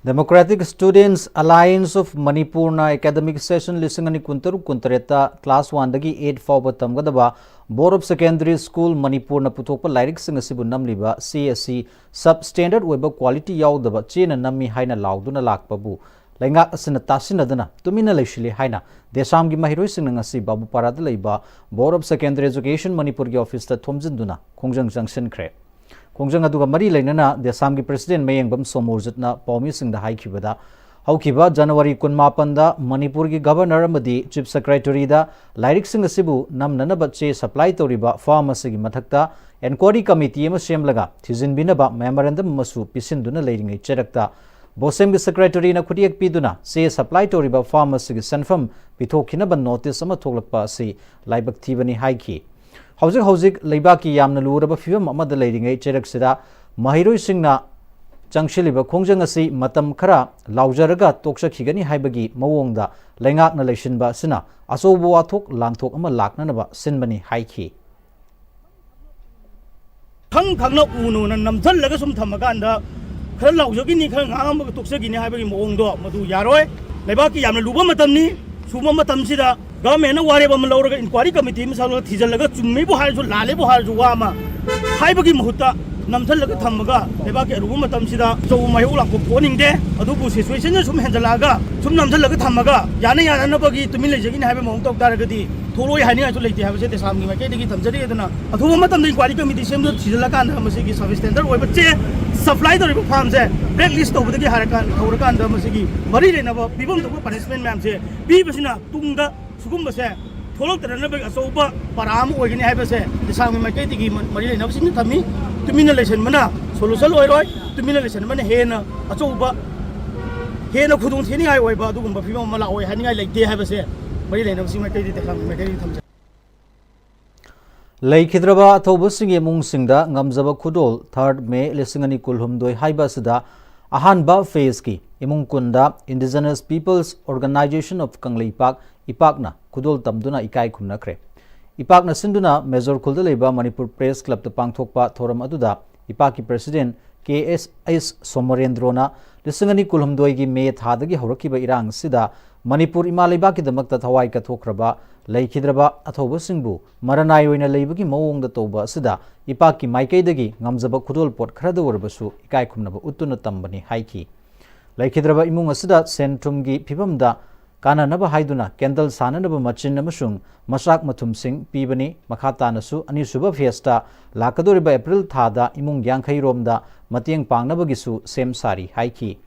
Democratic Students Alliance of Manipurꯅ academic session ꯂꯤꯁꯤꯡ ꯑꯅꯤ ꯀꯨꯟꯇꯔꯨꯛ ꯀꯨꯟꯇꯔꯦꯠꯇ class one ꯗꯒꯤ eight ꯐꯥꯎꯕ ꯇꯝꯒꯗꯕ Board of Secondary School ꯃꯅꯤꯄꯨꯔꯅ ꯄꯨꯊꯣꯛꯄ ꯂꯥꯏꯔꯤꯛꯁꯤꯡ ꯑꯁꯤꯕꯨ ꯅꯝꯂꯤꯕ ꯆꯦ ꯑꯁꯤ substandard ꯑꯣꯏꯕ quality ꯌꯥꯎꯗꯕ ꯆꯦꯅ ꯅꯝꯃꯤ ꯍꯥꯏꯅ ꯂꯥꯎꯗꯨꯅ ꯂꯥꯛꯄꯕꯨ ꯂꯩꯉꯥꯛ ꯑꯁꯤꯅ ꯇꯥꯁꯤꯟꯅꯗꯅ ꯇꯨꯃꯤꯟꯅ ꯂꯩꯁꯤꯜꯂꯤ ꯍꯥꯏꯅ ꯗꯦꯁꯥꯝꯒꯤ ꯃꯍꯩꯔꯣꯏꯁꯤꯡꯅ ꯉꯁꯤ ꯕꯥꯕꯨꯄꯥꯔꯥꯗ ꯂꯩꯕ Board of Secondary Education ꯃꯅꯤꯄꯨꯔꯒꯤ officeꯇ ꯊꯣꯝꯖꯤꯟꯗꯨꯅ ꯈꯣꯡꯖꯪ ꯆꯪꯁꯤꯟꯈ꯭ꯔꯦ꯫ ꯈꯣꯡꯖꯪ ꯑꯗꯨꯒ ꯃꯔꯤ ꯂꯩꯅꯅ ꯗꯦꯁꯥꯝꯒꯤ president ꯃꯌꯦꯡꯕꯝ ꯁꯣꯃꯣꯔꯖꯤꯠꯅ ꯄꯥꯎꯃꯤꯁꯤꯡꯗ ꯍꯥꯏꯈꯤꯕꯗ, ꯍꯧꯈꯤꯕ ꯖꯅꯋꯥꯔꯤ ꯀꯨꯟꯃꯥꯄꯟꯗ ꯃꯅꯤꯄꯨꯔꯒꯤ governor ꯑꯃꯗꯤ chief secretaryꯗ ꯂꯥꯏꯔꯤꯛꯁꯤꯡ ꯑꯁꯤꯕꯨ ꯅꯝꯅꯅꯕ ꯆꯦ supply ꯇꯧꯔꯤꯕ firm ꯑꯁꯤꯒꯤ ꯃꯊꯛꯇ enquiry committee ꯑꯃ ꯁꯦꯝꯂꯒ ꯊꯤꯖꯤꯟꯕꯤꯅꯕ memorandum ꯑꯃꯁꯨ ꯄꯤꯁꯤꯟꯗꯨꯅ ꯂꯩꯔꯤꯉꯩ ꯆꯩꯔꯛꯇ BOSEMꯒꯤ secretaryꯅ ꯈꯨꯠꯌꯦꯛ ꯄꯤꯗꯨꯅ ꯆꯦ supply ꯇꯧꯔꯤꯕ firm ꯑꯁꯤꯒꯤ ꯁꯦꯟꯐꯝ ꯄꯤꯊꯣꯛꯈꯤꯅꯕ notice ꯑꯃ ꯊꯣꯛꯂꯛꯄ ꯑꯁꯤ ꯂꯥꯏꯕꯛ ꯊꯤꯕꯅꯤ ꯍꯥꯏꯈꯤ꯫ ꯍꯧꯖꯤꯛ ꯍꯧꯖꯤꯛ ꯂꯩꯕꯥꯛꯀꯤ ꯌꯥꯝꯅ ꯂꯨꯔꯕ ꯐꯤꯚꯝ ꯑꯃꯗ ꯂꯩꯔꯤꯉꯩ ꯆꯩꯔꯛꯁꯤꯗ ꯃꯍꯩꯔꯣꯏꯁꯤꯡꯅ ꯆꯪꯁꯤꯜꯂꯤꯕ ꯈꯣꯡꯖꯪ ꯑꯁꯤ ꯃꯇꯝ ꯈꯔ ꯂꯥꯎꯖꯔꯒ ꯇꯣꯛꯆꯈꯤꯒꯅꯤ ꯍꯥꯏꯕꯒꯤ ꯃꯑꯣꯡꯗ ꯂꯩꯉꯥꯛꯅ ꯂꯩꯁꯤꯟꯕ ꯑꯁꯤꯅ ꯑꯆꯧꯕ ꯋꯥꯊꯣꯛ ꯂꯥꯟꯊꯣꯛ ꯑꯃ ꯂꯥꯛꯅꯅꯕ ꯁꯤꯟꯕꯅꯤ ꯍꯥꯏꯈꯤ꯫ ꯈꯪ ꯈꯪꯅ ꯎꯅ ꯎꯅ ꯅꯝꯁꯤꯜꯂꯒ ꯁꯨꯝ ꯊꯝꯃꯀꯥꯟꯗ ꯈꯔ ꯂꯥꯎꯖꯈꯤꯅꯤ, ꯈꯔ ꯉꯥꯡꯉꯝꯃꯒ ꯇꯣꯛꯆꯈꯤꯅꯤ ꯍꯥꯏꯕꯒꯤ ꯃꯑꯣꯡꯗꯣ ꯃꯗꯨ ꯌꯥꯔꯣꯏ꯫ ꯂꯩꯕꯥꯛꯀꯤ ꯌꯥꯝꯅ ꯂꯨꯕ ꯃꯇꯝꯅꯤ꯫ ꯁꯨꯕ ꯃꯇꯝꯁꯤꯗ ꯒꯚꯔꯟꯃꯦꯟꯅ ꯋꯥꯔꯦꯞ ꯑꯃ ꯂꯧꯔꯒ ꯏꯟꯀ꯭ꯋꯥꯏꯔꯤ ꯀꯃꯤꯇꯤ ꯑꯃ ꯁꯥꯒꯠꯂꯒ ꯊꯤꯖꯤꯜꯂꯒ ꯆꯨꯝꯃꯤꯕꯨ ꯍꯥꯏꯔꯁꯨ ꯂꯥꯜꯂꯦꯕꯨ ꯍꯥꯏꯔꯁꯨ ꯋꯥ ꯑꯃ ꯍꯥꯏꯕꯒꯤ ꯃꯍꯨꯠꯇ ꯅꯝꯊꯜꯂꯒ ꯊꯝꯃꯒ ꯂꯩꯕꯥꯛꯀꯤ ꯑꯔꯨꯕ ꯃꯇꯝꯁꯤꯗ ꯑꯆꯧꯕ ꯃꯥꯏꯌꯣꯛ ꯂꯥꯛꯄ ꯄꯣꯛꯍꯟꯅꯤꯡꯗꯦ꯫ ꯑꯗꯨꯕꯨ ꯁꯤꯆꯨꯋꯦꯁꯟꯁꯦ ꯁꯨꯝ ꯍꯦꯟꯖꯜꯂꯛꯑꯒ ꯁꯨꯝ ꯅꯝꯊꯜꯂꯒ ꯊꯝꯃꯒ ꯌꯥꯅ ꯌꯥꯅꯅꯕꯒꯤ ꯇꯨꯃꯤꯟ ꯂꯩꯖꯒꯤꯅꯤ ꯍꯥꯏꯕ ꯃꯑꯣꯡ ꯇꯧ ꯇꯥꯔꯒꯗꯤ ꯊꯣꯛꯂꯛꯑꯣꯏ ꯍꯥꯏꯅꯤꯡꯉꯥꯏꯁꯨ ꯂꯩꯇꯦ ꯍꯥꯏꯕꯁꯦ ꯇꯦꯁꯥꯝꯒꯤ ꯃꯥꯏꯀꯩꯗꯒꯤ ꯊꯝꯖꯔꯤ꯫ ꯑꯗꯨꯅ ꯑꯊꯨꯕ ꯃꯇꯝꯗ ꯏꯟꯀ꯭ꯋꯥꯏꯔꯤ ꯀꯃꯤꯇꯤ ꯁꯦꯝꯗꯨꯅ ꯊꯤꯖꯤꯜꯂꯀꯥꯟꯗ ꯃꯁꯤꯒꯤ ꯁꯕ ꯁ꯭ꯇꯦꯟꯗꯔꯗ ꯑꯣꯏꯕ ꯆꯦ ꯁꯄ꯭ꯂꯥꯏ ꯇꯧꯔꯤꯕ ꯐꯥꯔꯝꯁꯦ ꯕ꯭ꯂꯦꯛ ꯂꯤꯁ ꯇꯧꯕꯗꯒꯤ ꯍꯥꯏꯔꯀꯥꯟ ꯍꯧꯔꯀꯥꯟꯗ ꯃꯁꯤꯒꯤ ꯃꯔꯤ ꯂꯩꯅꯕ ꯄꯤꯐꯝ ꯊꯣꯛꯄ ꯄꯅꯤꯁꯃꯦꯟ ꯃꯌꯥꯝꯁꯦ ꯄꯤꯕꯁꯤꯅ ꯇꯨꯡꯗ ꯁꯤꯒꯨꯝꯕꯁꯦ ꯊꯣꯛꯂꯛꯇꯅꯅꯕꯒꯤ ꯑꯆꯧꯕ ꯄꯔꯥ ꯑꯃ ꯑꯣꯏꯒꯅꯤ ꯍꯥꯏꯕꯁꯦ ꯇꯦꯁꯥꯝꯒꯤ ꯃꯥꯏꯀꯩꯗꯒꯤ ꯃ-, ꯃꯔꯤ ꯂꯩꯅꯕꯁꯤꯡꯅ ꯊꯝꯃꯤ꯫ ꯇꯨꯃꯤꯟꯅ ꯂꯩꯁꯟꯕꯅ ꯁꯣꯂꯨꯁꯟ ꯑꯣꯏꯔꯣꯏ꯫ ꯇꯨꯃꯤꯟꯅ ꯂꯩꯁꯟꯕꯅ ꯍꯦꯟꯅ ꯑꯆꯧꯕ, ꯍꯦꯟꯅ ꯈꯨꯗꯣꯡ ꯊꯤꯅꯤꯡꯉꯥꯏ ꯑꯣꯏꯕ ꯑꯗꯨꯒꯨꯝꯕ ꯐꯤꯕꯝ ꯑꯃ ꯂꯥꯛꯑꯣꯏ ꯍꯥꯏꯅꯤꯡꯉꯥꯏ ꯂꯩꯇꯦ ꯍꯥꯏꯕꯁꯦ ꯃꯔꯤ ꯂꯩꯅꯕꯁꯤꯡ ꯃꯥꯏꯀꯩꯗꯒꯤ ꯇꯦꯁꯥꯝꯒꯤ ꯃꯥꯏꯀꯩꯗꯒꯤ ꯊꯝꯖꯩ꯫ ꯂꯩꯈꯤꯗ꯭ꯔꯕ ꯑꯊꯧꯕꯁꯤꯡꯒꯤ ꯏꯃꯨꯡꯁꯤꯡꯗ ꯉꯝꯖꯕ ꯈꯨꯗꯣꯜ, third May ꯂꯤꯁꯤꯡ ꯑꯅꯤ ꯀꯨꯟꯍꯨꯝꯗꯣꯏ ꯍꯥꯏꯕ ꯑꯁꯤꯗ ꯑꯍꯥꯟꯕ ꯐꯦꯖꯀꯤ ꯏꯃꯨꯡ ꯀꯨꯟꯗ Indigenous Peoples Organisation of Kangleipak, ꯏꯄꯥꯛꯅ ꯈꯨꯗꯣꯜ ꯇꯝꯗꯨꯅ ꯏꯀꯥꯏ ꯈꯨꯝꯅꯈ꯭ꯔꯦ꯫ ꯏꯄꯥꯛꯅ ꯁꯤꯟꯗꯨꯅ ꯃꯦꯖꯣꯔ ꯈꯨꯜꯗ ꯂꯩꯕ ꯃꯅꯤꯄꯨꯔ ꯄ꯭ꯔꯦꯁ ꯀ꯭ꯂꯕꯇ ꯄꯥꯡꯊꯣꯛꯄ ꯊꯧꯔꯝ ꯑꯗꯨꯗ ꯏꯄꯥꯛꯀꯤ ꯄ꯭ꯔꯦꯁꯤꯗꯦꯟꯠ ꯀꯦ ꯑꯦꯁ ꯑꯦꯁ ꯁꯣꯃꯣꯔꯦꯟꯗ꯭ꯔꯣꯅ ꯂꯤꯁꯤꯡ ꯑꯅꯤ ꯀꯨꯟꯍꯨꯝꯗꯣꯏꯒꯤ ꯃꯦ ꯊꯥꯗꯒꯤ ꯍꯧꯔꯛꯈꯤꯕ ꯏꯔꯥꯡ ꯑꯁꯤꯗ ꯃꯅꯤꯄꯨꯔ ꯏꯃꯥ ꯂꯩꯕꯥꯛꯀꯤꯗꯃꯛꯇ ꯊꯋꯥꯏ ꯀꯠꯊꯣꯛꯈ꯭ꯔꯕ ꯂꯩꯈꯤꯗ꯭ꯔꯕ ꯑꯊꯧꯕꯁꯤꯡꯕꯨ ꯃꯔꯅꯥꯏ ꯑꯣꯏꯅ ꯂꯩꯕꯒꯤ ꯃꯑꯣꯡꯗ ꯇꯧꯕ ꯑꯁꯤꯗ ꯏꯄꯥꯛꯀꯤ ꯃꯥꯏꯀꯩꯗꯒꯤ ꯉꯝꯖꯕ ꯈꯨꯗꯣꯜꯄꯣꯠ ꯈꯔꯗ ꯑꯣꯏꯔꯕꯁꯨ ꯏꯀꯥꯏ ꯈꯨꯝꯅꯕ ꯎꯠꯇꯨꯅ ꯇꯝꯕꯅꯤ ꯍꯥꯏꯈꯤ꯫ ꯂꯩꯈꯤꯗ꯭ꯔꯕ ꯏꯃꯨꯡ ꯑꯁꯤꯗ ꯁꯦꯟ ꯊꯨꯝꯒꯤ ꯐꯤꯕꯝꯗ ꯀꯥꯟꯅꯅꯕ ꯍꯥꯏꯗꯨꯅ ꯀꯦꯟꯗꯜ ꯁꯥꯅꯅꯕ ꯃꯆꯤꯟ ꯑꯃꯁꯨꯡ ꯃꯆꯥꯛ ꯃꯊꯨꯝꯁꯤꯡ ꯄꯤꯕꯅꯤ꯫ ꯃꯈꯥ ꯇꯥꯅꯁꯨ ꯑꯅꯤꯁꯨꯕ ꯐꯦꯖꯇ ꯂꯥꯛꯀꯗꯧꯔꯤꯕ ꯑꯦꯄ꯭ꯔꯤꯜ ꯊꯥꯗ ꯏꯃꯨꯡ ꯌꯥꯡꯈꯩ ꯔꯣꯝꯗ ꯃꯇꯦꯡ ꯄꯥꯡꯅꯕꯒꯤꯁꯨ ꯁꯦꯝ ꯁꯥꯔꯤ ꯍꯥꯏꯈꯤ꯫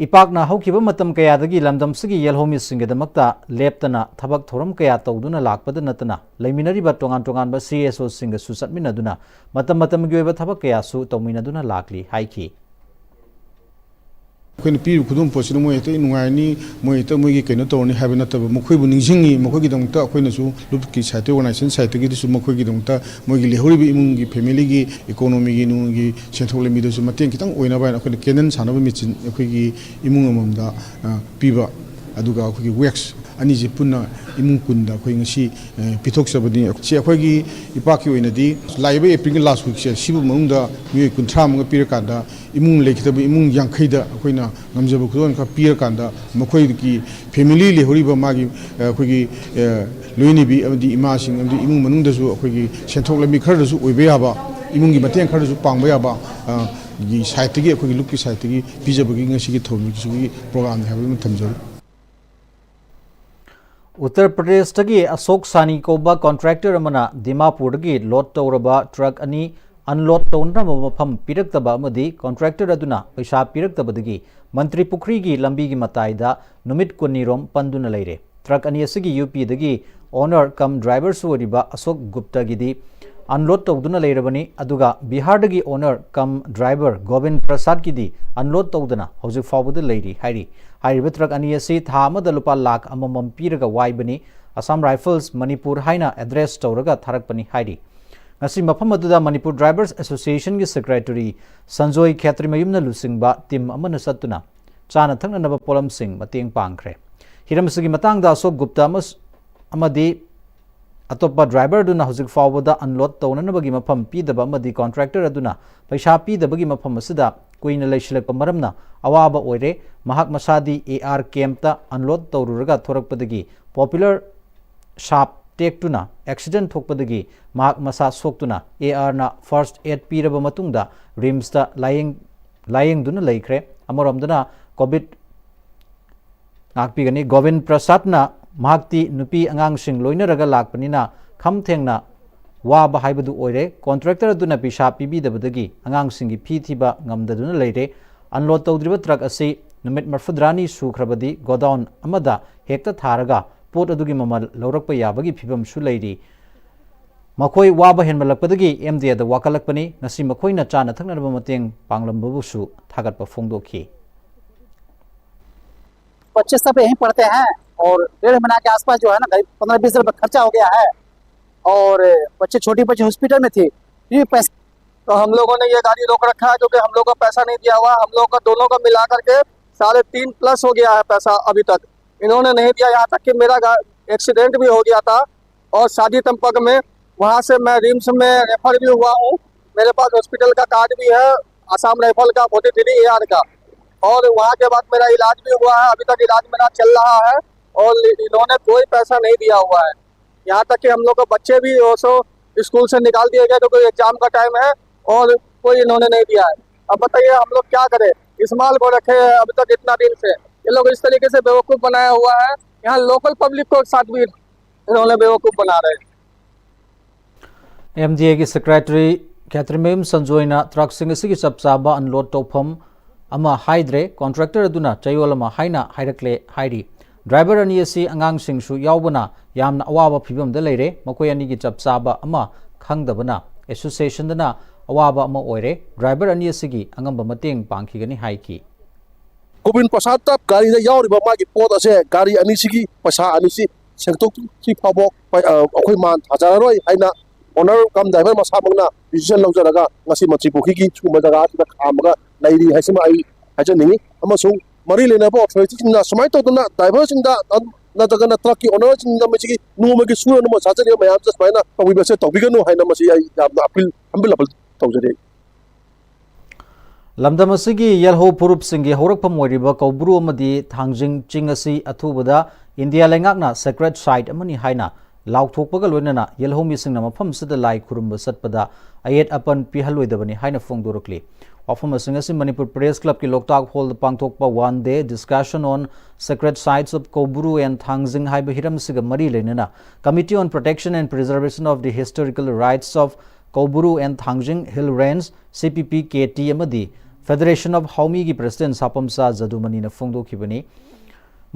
ꯏꯄꯥꯛꯅ ꯍꯧꯈꯤꯕ ꯃꯇꯝ ꯀꯌꯥꯗꯒꯤ ꯂꯝꯗꯝꯁꯤꯒꯤ ꯌꯦꯜꯍꯧꯃꯤꯁꯤꯡꯒꯤꯗꯃꯛꯇ ꯂꯦꯞꯇꯅ ꯊꯕꯛ ꯊꯧꯔꯝ ꯀꯌꯥ ꯇꯧꯗꯨꯅ ꯂꯥꯛꯄꯗ ꯅꯠꯇꯅ ꯂꯩꯃꯤꯟꯅꯔꯤꯕ ꯇꯣꯉꯥꯟ ꯇꯣꯉꯥꯟꯕ ꯁꯤ ꯑꯦꯁ ꯑꯣꯁꯤꯡꯒꯁꯨ ꯆꯠꯃꯤꯟꯅꯗꯨꯅ ꯃꯇꯝ ꯃꯇꯝꯒꯤ ꯑꯣꯏꯕ ꯊꯕꯛ ꯀꯌꯥꯁꯨ ꯇꯧꯃꯤꯟꯅꯗꯨꯅ ꯂꯥꯛꯂꯤ ꯍꯥꯏꯈꯤ꯫ ꯑꯩꯈꯣꯏꯅ ꯄꯤꯔꯤꯕ ꯈꯨꯗꯣꯜꯄꯣꯠꯁꯤꯅ ꯃꯣꯏ ꯍꯦꯛꯇ ꯅꯨꯡꯉꯥꯏꯔꯅꯤ, ꯃꯣꯏ ꯍꯦꯛꯇ ꯃꯣꯏꯒꯤ ꯀꯩꯅꯣ ꯇꯧꯔꯅꯤ ꯍꯥꯏꯕ ꯅꯠꯇꯕ, ꯃꯈꯣꯏꯕꯨ ꯅꯤꯡꯁꯤꯡꯉꯤ, ꯃꯈꯣꯏꯒꯤꯗꯃꯛꯇ ꯑꯩꯈꯣꯏꯅꯁꯨ ꯂꯨꯞꯀꯤ ꯁꯥꯏꯠꯇ, ꯑꯣꯔꯒꯅꯥꯏꯖꯦꯁꯟ ꯁꯥꯏꯠꯇꯒꯤꯗꯨꯁꯨ ꯃꯈꯣꯏꯒꯤꯗꯃꯛꯇ ꯃꯣꯏꯒꯤ ꯂꯩꯍꯧꯔꯤꯕ ꯏꯃꯨꯡꯒꯤ ꯐꯦꯃꯤꯂꯤꯒꯤ ꯏꯀꯣꯅꯣꯃꯤꯒꯤ ꯅꯨꯡꯒꯤ ꯁꯦꯟꯊꯣꯛ ꯂꯝꯕꯤꯗꯁꯨ ꯃꯇꯦꯡ ꯈꯤꯇꯪ ꯑꯣꯏꯅꯕ ꯍꯥꯏꯅ ꯑꯩꯈꯣꯏꯅ ꯀꯦꯟꯗꯜ ꯁꯥꯅꯕ ꯃꯦꯆꯤꯟ ꯑꯩꯈꯣꯏꯒꯤ ꯏꯃꯨꯡ ꯑꯃꯃꯝꯗ, ꯑ, ꯄꯤꯕ, ꯑꯗꯨꯒ ꯑꯩꯈꯣꯏꯒꯤ ꯋꯦꯛꯁ ꯑꯅꯤꯁꯤ ꯄꯨꯟꯅ ꯏꯃꯨꯡ ꯀꯨꯟꯗ ꯑꯩꯈꯣꯏ ꯉꯁꯤ, ꯑ, ꯄꯤꯊꯣꯛꯆꯕꯅꯤ꯫ ꯁꯤ ꯑꯩꯈꯣꯏꯒꯤ ꯏꯄꯥꯛꯀꯤ ꯑꯣꯏꯅꯗꯤ ꯂꯥꯛꯏꯕ ꯑꯦꯄ꯭ꯔꯤꯜꯒꯤ ꯂꯥꯁ ꯋꯤꯛꯁꯦ, ꯁꯤꯕꯨ ꯃꯅꯨꯡꯗ ꯃꯤꯑꯣꯏ ꯀꯨꯟꯊ꯭ꯔꯥ ꯑꯃꯒ ꯄꯤꯔꯀꯥꯟꯗ, ꯏꯃꯨꯡ ꯂꯩꯈꯤꯗꯕ ꯏꯃꯨꯡ ꯌꯥꯡꯈꯩꯗ ꯑꯩꯈꯣꯏꯅ ꯉꯝꯖꯕ ꯈꯨꯗꯣꯜ ꯈꯔ ꯄꯤꯔꯀꯥꯟꯗ, ꯃꯈꯣꯏꯒꯤ ꯐꯦꯃꯤꯂꯤ ꯂꯩꯍꯧꯔꯤꯕ ꯃꯥꯒꯤ, ꯑ, ꯑꯩꯈꯣꯏꯒꯤ, ꯑ, ꯂꯣꯏꯅꯕꯤ ꯑꯃꯗꯤ ꯏꯃꯥꯁꯤꯡ ꯑꯃꯗꯤ ꯏꯃꯨꯡ ꯃꯅꯨꯡꯗꯁꯨ ꯑꯩꯈꯣꯏꯒꯤ ꯁꯦꯟꯊꯣꯛ ꯂꯝꯕꯤ ꯈꯔꯗꯁꯨ ꯑꯣꯏꯕ ꯌꯥꯕ, ꯏꯃꯨꯡꯒꯤ ꯃꯇꯦꯡ ꯈꯔꯗꯁꯨ ꯄꯥꯡꯕ ꯌꯥꯕ, ꯑ, ꯒꯤ ꯁꯥꯏꯠꯇꯒꯤ, ꯑꯩꯈꯣꯏꯒꯤ ꯂꯨꯞꯀꯤ ꯁꯥꯏꯠꯇꯒꯤ ꯄꯤꯖꯕꯒꯤ ꯉꯁꯤꯒꯤ ꯊꯧꯔꯝꯁꯤꯒꯤ ꯄ꯭ꯔꯣꯒ꯭ꯔꯥꯝꯅꯤ ꯍꯥꯏꯕ ꯑꯃ ꯊꯝꯖꯔꯤ꯫ ꯎꯠꯇꯔ ꯄ꯭ꯔꯗꯦꯁꯇꯒꯤ ꯑꯁꯣꯛ ꯁꯥꯅꯤ ꯀꯧꯕ ꯀꯣꯟꯇ꯭ꯔꯦꯛꯇꯔ ꯑꯃꯅ ꯗꯤꯃꯥꯄꯨꯔꯗꯒꯤ ꯂꯣꯗ ꯇꯧꯔꯕ ꯇ꯭ꯔꯛ ꯑꯅꯤ ꯑꯟꯂꯣꯗ ꯇꯧꯅꯅꯕ ꯃꯐꯝ ꯄꯤꯔꯛꯇꯕ ꯑꯃꯗꯤ ꯀꯣꯟꯇ꯭ꯔꯦꯛꯇꯔ ꯑꯗꯨꯅ ꯄꯩꯁꯥ ꯄꯤꯔꯛꯇꯕꯗꯒꯤ ꯃꯟꯇ꯭ꯔꯤ ꯄꯨꯈ꯭ꯔꯤꯒꯤ ꯂꯝꯕꯤꯒꯤ ꯃꯇꯥꯏꯗ ꯅꯨꯃꯤꯠ ꯀꯨꯟꯅꯤꯔꯣꯝ ꯄꯟꯗꯨꯅ ꯂꯩꯔꯦ꯫ ꯇ꯭ꯔꯛ ꯑꯅꯤ ꯑꯁꯤꯒꯤ ꯌꯨ ꯄꯤꯗꯒꯤ ꯑꯣꯅꯔ ꯀꯝ ꯗ꯭ꯔꯥꯏꯚꯔꯁꯨ ꯑꯣꯏꯔꯤꯕ ꯑꯁꯣꯛ ꯒꯨꯞꯇꯒꯤꯗꯤ ꯑꯟꯂꯣꯗ ꯇꯧꯗꯨꯅ ꯂꯩꯔꯕꯅꯤ꯫ ꯑꯗꯨꯒ ꯕꯤꯍꯥꯔꯗꯒꯤ ꯑꯣꯅꯔ ꯀꯝ ꯗ꯭ꯔꯥꯏꯚꯔ ꯒꯣꯕꯤꯟ ꯄ꯭ꯔꯁꯥꯗꯀꯤꯗꯤ ꯑꯟꯂꯣꯗ ꯇꯧꯗꯅ ꯍꯧꯖꯤꯛ ꯐꯥꯎꯕꯗ ꯂꯩꯔꯤ ꯍꯥꯏꯔꯤ꯫ ꯍꯥꯏꯔꯤꯕ ꯇ꯭ꯔꯛ ꯑꯅꯤ ꯑꯁꯤ ꯊꯥ ꯑꯃꯗ ꯂꯨꯄꯥ ꯂꯥꯈ ꯑꯃꯃꯝ ꯄꯤꯔꯒ ꯋꯥꯏꯕꯅꯤ꯫ ꯑꯁꯥꯝ ꯔꯥꯏꯐꯜꯁ ꯃꯅꯤꯄꯨꯔ ꯍꯥꯏꯅ ꯑꯦꯗ꯭ꯔꯦꯁ ꯇꯧꯔꯒ ꯊꯥꯔꯛꯄꯅꯤ ꯍꯥꯏꯔꯤ꯫ ꯉꯁꯤ ꯃꯐꯝ ꯑꯗꯨꯗ ꯃꯅꯤꯄꯨꯔ ꯗ꯭ꯔꯥꯏꯚꯔꯁ ꯑꯦꯁꯣꯁꯤꯌꯦꯁꯟꯒꯤ ꯁꯦꯀ꯭ꯔꯦꯇꯔꯤ ꯁꯟꯖꯣꯏ ꯈꯦꯇ꯭ꯔꯤꯃꯌꯨꯝꯅ ꯂꯨꯆꯤꯡꯕ ꯇꯤꯝ ꯑꯃꯅ ꯆꯠꯇꯨꯅ ꯆꯥꯅ ꯊꯛꯅꯅꯕ ꯄꯣꯠꯂꯝꯁꯤꯡ ꯃꯇꯦꯡ ꯄꯥꯡꯈ꯭ꯔꯦ꯫ ꯍꯤꯔꯝ ꯑꯁꯤꯒꯤ ꯃꯇꯥꯡꯗ ꯑꯁꯣꯛ ꯒꯨꯞꯇ ꯑꯃꯁ-, ꯑꯃꯗꯤ ꯑꯇꯣꯞꯄ ꯗ꯭ꯔꯥꯏꯚꯔꯗꯨꯅ ꯍꯧꯖꯤꯛ ꯐꯥꯎꯕꯗ ꯑꯟꯂꯣꯗ ꯇꯧꯅꯅꯕꯒꯤ ꯃꯐꯝ ꯄꯤꯗꯕ ꯑꯃꯗꯤ ꯀꯣꯟꯇ꯭ꯔꯦꯛꯇꯔ ꯑꯗꯨꯅ ꯄꯩꯁꯥ ꯄꯤꯗꯕꯒꯤ ꯃꯐꯝ ꯑꯁꯤꯗ ꯀꯨꯏꯅ ꯂꯩꯁꯤꯜꯂꯛꯄ ꯃꯔꯝꯅ ꯑꯋꯥꯕ ꯑꯣꯏꯔꯦ꯫ ꯃꯍꯥꯛ ꯃꯁꯥꯗꯤ ꯑꯦ ꯑꯥꯔ ꯀꯦꯝꯞꯇ ꯑꯟꯂꯣꯗ ꯇꯧꯔꯨꯔꯒ ꯊꯣꯔꯛꯄꯗꯒꯤ ꯄꯣꯄꯨꯂꯔ ꯁꯥꯞ ꯇꯦꯛꯇꯨꯅ ꯑꯦꯛꯁꯤꯗꯦꯟ ꯊꯣꯛꯄꯗꯒꯤ ꯃꯍꯥꯛ ꯃꯁꯥ ꯁꯣꯛꯇꯨꯅ ꯑꯦ ꯑꯥꯔꯅ ꯐꯥꯔꯁ ꯑꯦꯗ ꯄꯤꯔꯕ ꯃꯇꯨꯡꯗ ꯔꯤꯝꯁꯇ ꯂꯥꯌꯦꯡ-, ꯂꯥꯌꯦꯡꯗꯨꯅ ꯂꯩꯈ꯭ꯔꯦ꯫ ꯑꯃꯔꯣꯝꯗꯅ ꯀꯣꯚꯤꯗ ꯉꯥꯛꯄꯤꯒꯅꯤ꯫ ꯒꯣꯕꯤꯟ ꯄ꯭ꯔꯁꯥꯗꯅ ꯃꯍꯥꯛꯇꯤ ꯅꯨꯄꯤ ꯑꯉꯥꯡꯁꯤꯡ ꯂꯣꯏꯅꯔꯒ ꯂꯥꯛꯄꯅꯤꯅ ꯈꯝ ꯊꯦꯡꯅ ꯋꯥꯕ ꯍꯥꯏꯕꯗꯨ ꯑꯣꯏꯔꯦ꯫ ꯀꯣꯟꯇ꯭ꯔꯦꯛꯇꯔ ꯑꯗꯨꯅ ꯄꯩꯁꯥ ꯄꯤꯕꯤꯗꯕꯗꯒꯤ ꯑꯉꯥꯡꯁꯤꯡꯒꯤ ꯐꯤ ꯊꯤꯕ ꯉꯝꯗꯗꯨꯅ ꯂꯩꯔꯦ꯫ ꯑꯟꯂꯣꯗ ꯇꯧꯗ꯭ꯔꯤꯕ ꯇ꯭ꯔꯛ ꯑꯁꯤ ꯅꯨꯃꯤꯠ ꯃꯔꯐꯨꯇꯔꯥꯅꯤ ꯁꯨꯈ꯭ꯔꯕꯗꯤ ꯒꯣꯗꯥꯎꯟ ꯑꯃꯗ ꯍꯦꯛꯇ ꯊꯥꯔꯒ ꯄꯣꯠ ꯑꯗꯨꯒꯤ ꯃꯃꯜ ꯂꯧꯔꯛꯄ ꯌꯥꯕꯒꯤ ꯐꯤꯕꯝꯁꯨ ꯂꯩꯔꯤ꯫ ꯃꯈꯣꯏ ꯋꯥꯕ ꯍꯦꯟꯃꯜꯂꯛꯄꯗꯒꯤ ꯑꯦꯝ ꯗꯤ ꯑꯦꯗ ꯋꯥꯀꯠꯂꯛꯄꯅꯤ꯫ ꯉꯁꯤ ꯃꯈꯣꯏꯅ ꯆꯥꯅ ꯊꯛꯅꯅꯕ ꯃꯇꯦꯡ ꯄꯥꯡꯂꯝꯕꯕꯨꯁꯨ ꯊꯥꯒꯠꯄ ꯐꯣꯡꯗꯣꯛꯈꯤ꯫ बच्चे सब यहीं पढ़ते हैं और डेढ़ महीना के आसपास जो है ना, करीब पन्द्रह बीस हज़ार रुपये खर्चा हो गया है और बच्चे, छोटी बच्ची हॉस्पिटल में थी। ये पैसे तो हम लोगों ने ये गाड़ी रोक रखा है क्योंकि हम लोग का पैसा नहीं दिया हुआ। हम लोग का दोनों का मिला करके साढ़े तीन प्लस हो गया है पैसा अभी तक। इन्होंने नहीं दिया। यहाँ तक कि मेरा एक्सीडेंट भी हो गया था और शादी संपर्क में, वहाँ से मैं रिम्स में रेफर भी हुआ हूँ। मेरे पास हॉस्पिटल का कार्ड भी है, आसाम राइफल का, फोर्टी थ्री ए आर का, और वहाँ के बाद मेरा इलाज भी हुआ है। अभी तक इलाज मेरा चल रहा है और इन्होंने कोई पैसा नहीं दिया हुआ है। यहाँ तक कि हम लोग के बच्चे भी वो सो स्कूल से निकाल दिए गए, क्योंकि एग्जाम का टाइम है और कोई इन्होंने नहीं दिया है। अब बताइए, हम लोग क्या करें? इस माल को रखे हैं अभी तक इतना दिन से। ये लोग इस तरीके से बेवकूफ़ बनाया हुआ है, यहाँ लोकल पब्लिक को साथ भी इन्होंने बेवकूफ़ बना रहे हैं। ꯑꯦꯝ ꯗꯤ ꯑꯦꯒꯤ ꯁꯦꯀ꯭ꯔꯦꯇꯔꯤ ꯈꯦꯇ꯭ꯔꯤꯃꯌꯨꯝ ꯁꯟꯖꯣꯏꯅ ꯇ꯭ꯔꯛꯁꯤꯡ ꯑꯁꯤꯒꯤ ꯆꯞ ꯆꯥꯕ ꯑꯟꯂꯣꯗ ꯇꯧꯐꯝ ꯑꯃ ꯍꯥꯏꯗ꯭ꯔꯦ, ꯀꯣꯟꯇ꯭ꯔꯦꯛꯇꯔ ꯑꯗꯨꯅ ꯆꯌꯣꯜ ꯑꯃ ꯍꯥꯏꯅ ꯍꯥꯏꯔꯛꯂꯦ ꯍꯥꯏꯔꯤ꯫ ꯗ꯭ꯔꯥꯏꯚꯔ ꯑꯅꯤ ꯑꯁꯤ ꯑꯉꯥꯡꯁꯤꯡꯁꯨ ꯌꯥꯎꯕꯅ ꯌꯥꯝꯅ ꯑꯋꯥꯕ ꯐꯤꯕꯝꯗ ꯂꯩꯔꯦ꯫ ꯃꯈꯣꯏ ꯑꯅꯤꯒꯤ ꯆꯞ ꯆꯥꯕ ꯑꯃ ꯈꯪꯗꯕꯅ ꯑꯦꯁꯣꯁꯤꯌꯦꯁꯟꯗꯅ ꯑꯋꯥꯕ ꯑꯃ ꯑꯣꯏꯔꯦ꯫ ꯗ꯭ꯔꯥꯏꯚꯔ ꯑꯅꯤ ꯑꯁꯤꯒꯤ ꯑꯉꯝꯕ ꯃꯇꯦꯡ ꯄꯥꯡꯈꯤꯒꯅꯤ ꯍꯥꯏꯈꯤ꯫ ꯒꯣꯕꯤꯟ ꯄ꯭ꯔꯁꯥꯗꯇ ꯒꯥꯔꯤꯗ ꯌꯥꯎꯔꯤꯕ ꯃꯥꯒꯤ ꯄꯣꯠ ꯑꯁꯦ, ꯒꯥꯔꯤ ꯑꯅꯤꯁꯤꯒꯤ ꯄꯩꯁꯥ ꯑꯅꯤꯁꯤ ꯁꯦꯡꯗꯣꯛꯇ꯭ꯔꯤ ꯐꯥꯎꯕ ꯑꯩꯈꯣꯏ ꯃꯥꯟ ꯊꯥꯖꯔꯔꯣꯏ ꯍꯥꯏꯅ ꯑꯣꯅꯔ ꯀꯝ ꯗ꯭ꯔꯥꯏꯚꯔ ꯃꯁꯥꯃꯛꯅ ꯗꯤꯁꯤꯖꯟ ꯂꯧꯖꯔꯒ ꯉꯁꯤ ꯃꯟꯇ꯭ꯔꯤ ꯄꯨꯈ꯭ꯔꯤꯒꯤ ꯁꯤꯒꯨꯝꯕ ꯖꯒꯥ ꯑꯁꯤꯗ ꯈꯥꯝꯃꯒ ꯂꯩꯔꯤ ꯍꯥꯏꯁꯤꯃ ꯑꯩ ꯍꯥꯏꯖꯅꯤꯡꯉꯤ꯫ ꯑꯃꯁꯨꯡ ꯃꯔꯤ ꯂꯩꯅꯕ ꯑꯣꯊꯣꯔꯤꯇꯤꯁꯤꯡꯅ ꯁꯨꯃꯥꯏꯅ ꯇꯧꯗꯅ ꯗ꯭ꯔꯥꯏꯚꯔꯁꯤꯡꯗ ꯅꯠꯇ꯭ꯔꯒꯅ ꯇ꯭ꯔꯛꯀꯤ ꯑꯣꯅꯔꯁꯤꯡꯗ ꯃꯁꯤꯒꯤ ꯅꯣꯡꯃꯒꯤ ꯁꯨꯔ ꯅꯣꯝꯕ ꯆꯥꯖꯔꯤꯕ ꯃꯌꯥꯝꯁꯦ ꯁꯨꯃꯥꯏꯅ ꯇꯧꯕꯤꯕꯁꯦ ꯇꯧꯕꯤꯒꯅꯨ ꯍꯥꯏꯅ ꯃꯁꯤ ꯑꯩ ꯌꯥꯝꯅ ꯑꯄꯤꯜ ꯍꯝꯕꯤꯜ ꯑꯄꯤꯜ ꯇꯧꯖꯔꯤ꯫ ꯂꯝꯗꯝ ꯑꯁꯤꯒꯤ ꯌꯦꯜꯍꯧ ꯐꯨꯔꯨꯞꯁꯤꯡꯒꯤ ꯍꯧꯔꯛꯐꯝ ꯑꯣꯏꯔꯤꯕ ꯀꯧꯕ꯭ꯔꯨ ꯑꯃꯗꯤ ꯊꯥꯡꯖꯤꯡ ꯆꯤꯡ ꯑꯁꯤ ꯑꯊꯨꯕꯗ ꯏꯟꯗꯤꯌꯥ ꯂꯩꯉꯥꯛꯅ ꯁꯦꯀ꯭ꯔꯦꯠ ꯁꯥꯏꯠ ꯑꯃꯅꯤ ꯍꯥꯏꯅ ꯂꯥꯎꯊꯣꯛꯄꯒ ꯂꯣꯏꯅꯅ ꯌꯦꯜꯍꯧ ꯃꯤꯁꯤꯡꯅ ꯃꯐꯝ ꯑꯁꯤꯗ ꯂꯥꯏ ꯈꯨꯔꯨꯝꯕ ꯆꯠꯄꯗ ꯑꯌꯦꯠ ꯑꯄꯟ ꯄꯤꯍꯜꯂꯣꯏꯗꯕꯅꯤ ꯍꯥꯏꯅ ꯐꯣꯡꯗꯣꯔꯛꯂꯤ꯫ ꯋꯥꯐꯝ ꯑꯁꯤꯡ ꯑꯁꯤ ꯃꯅꯤꯄꯨꯔ ꯄ꯭ꯔꯦꯁ ꯀ꯭ꯂꯕꯀꯤ ꯂꯣꯛꯇꯥꯛ ꯍꯣꯜꯗ ꯄꯥꯡꯊꯣꯛꯄ One Day Discussion on Sacred Sites of Kaubru and Thangjing ꯍꯥꯏꯕ ꯍꯤꯔꯝꯁꯤꯒ ꯃꯔꯤ ꯂꯩꯅꯅ Committee on Protection and Preservation of the Historical Rights of Kaubru and Thangjing Hill Range, C P P K T, ꯑꯃꯗꯤ Federation of Haomiꯒꯤ president ꯁꯥꯄꯝꯆꯥ ꯖꯗꯨꯃꯅꯤꯅ ꯐꯣꯡꯗꯣꯛꯈꯤꯕꯅꯤ꯫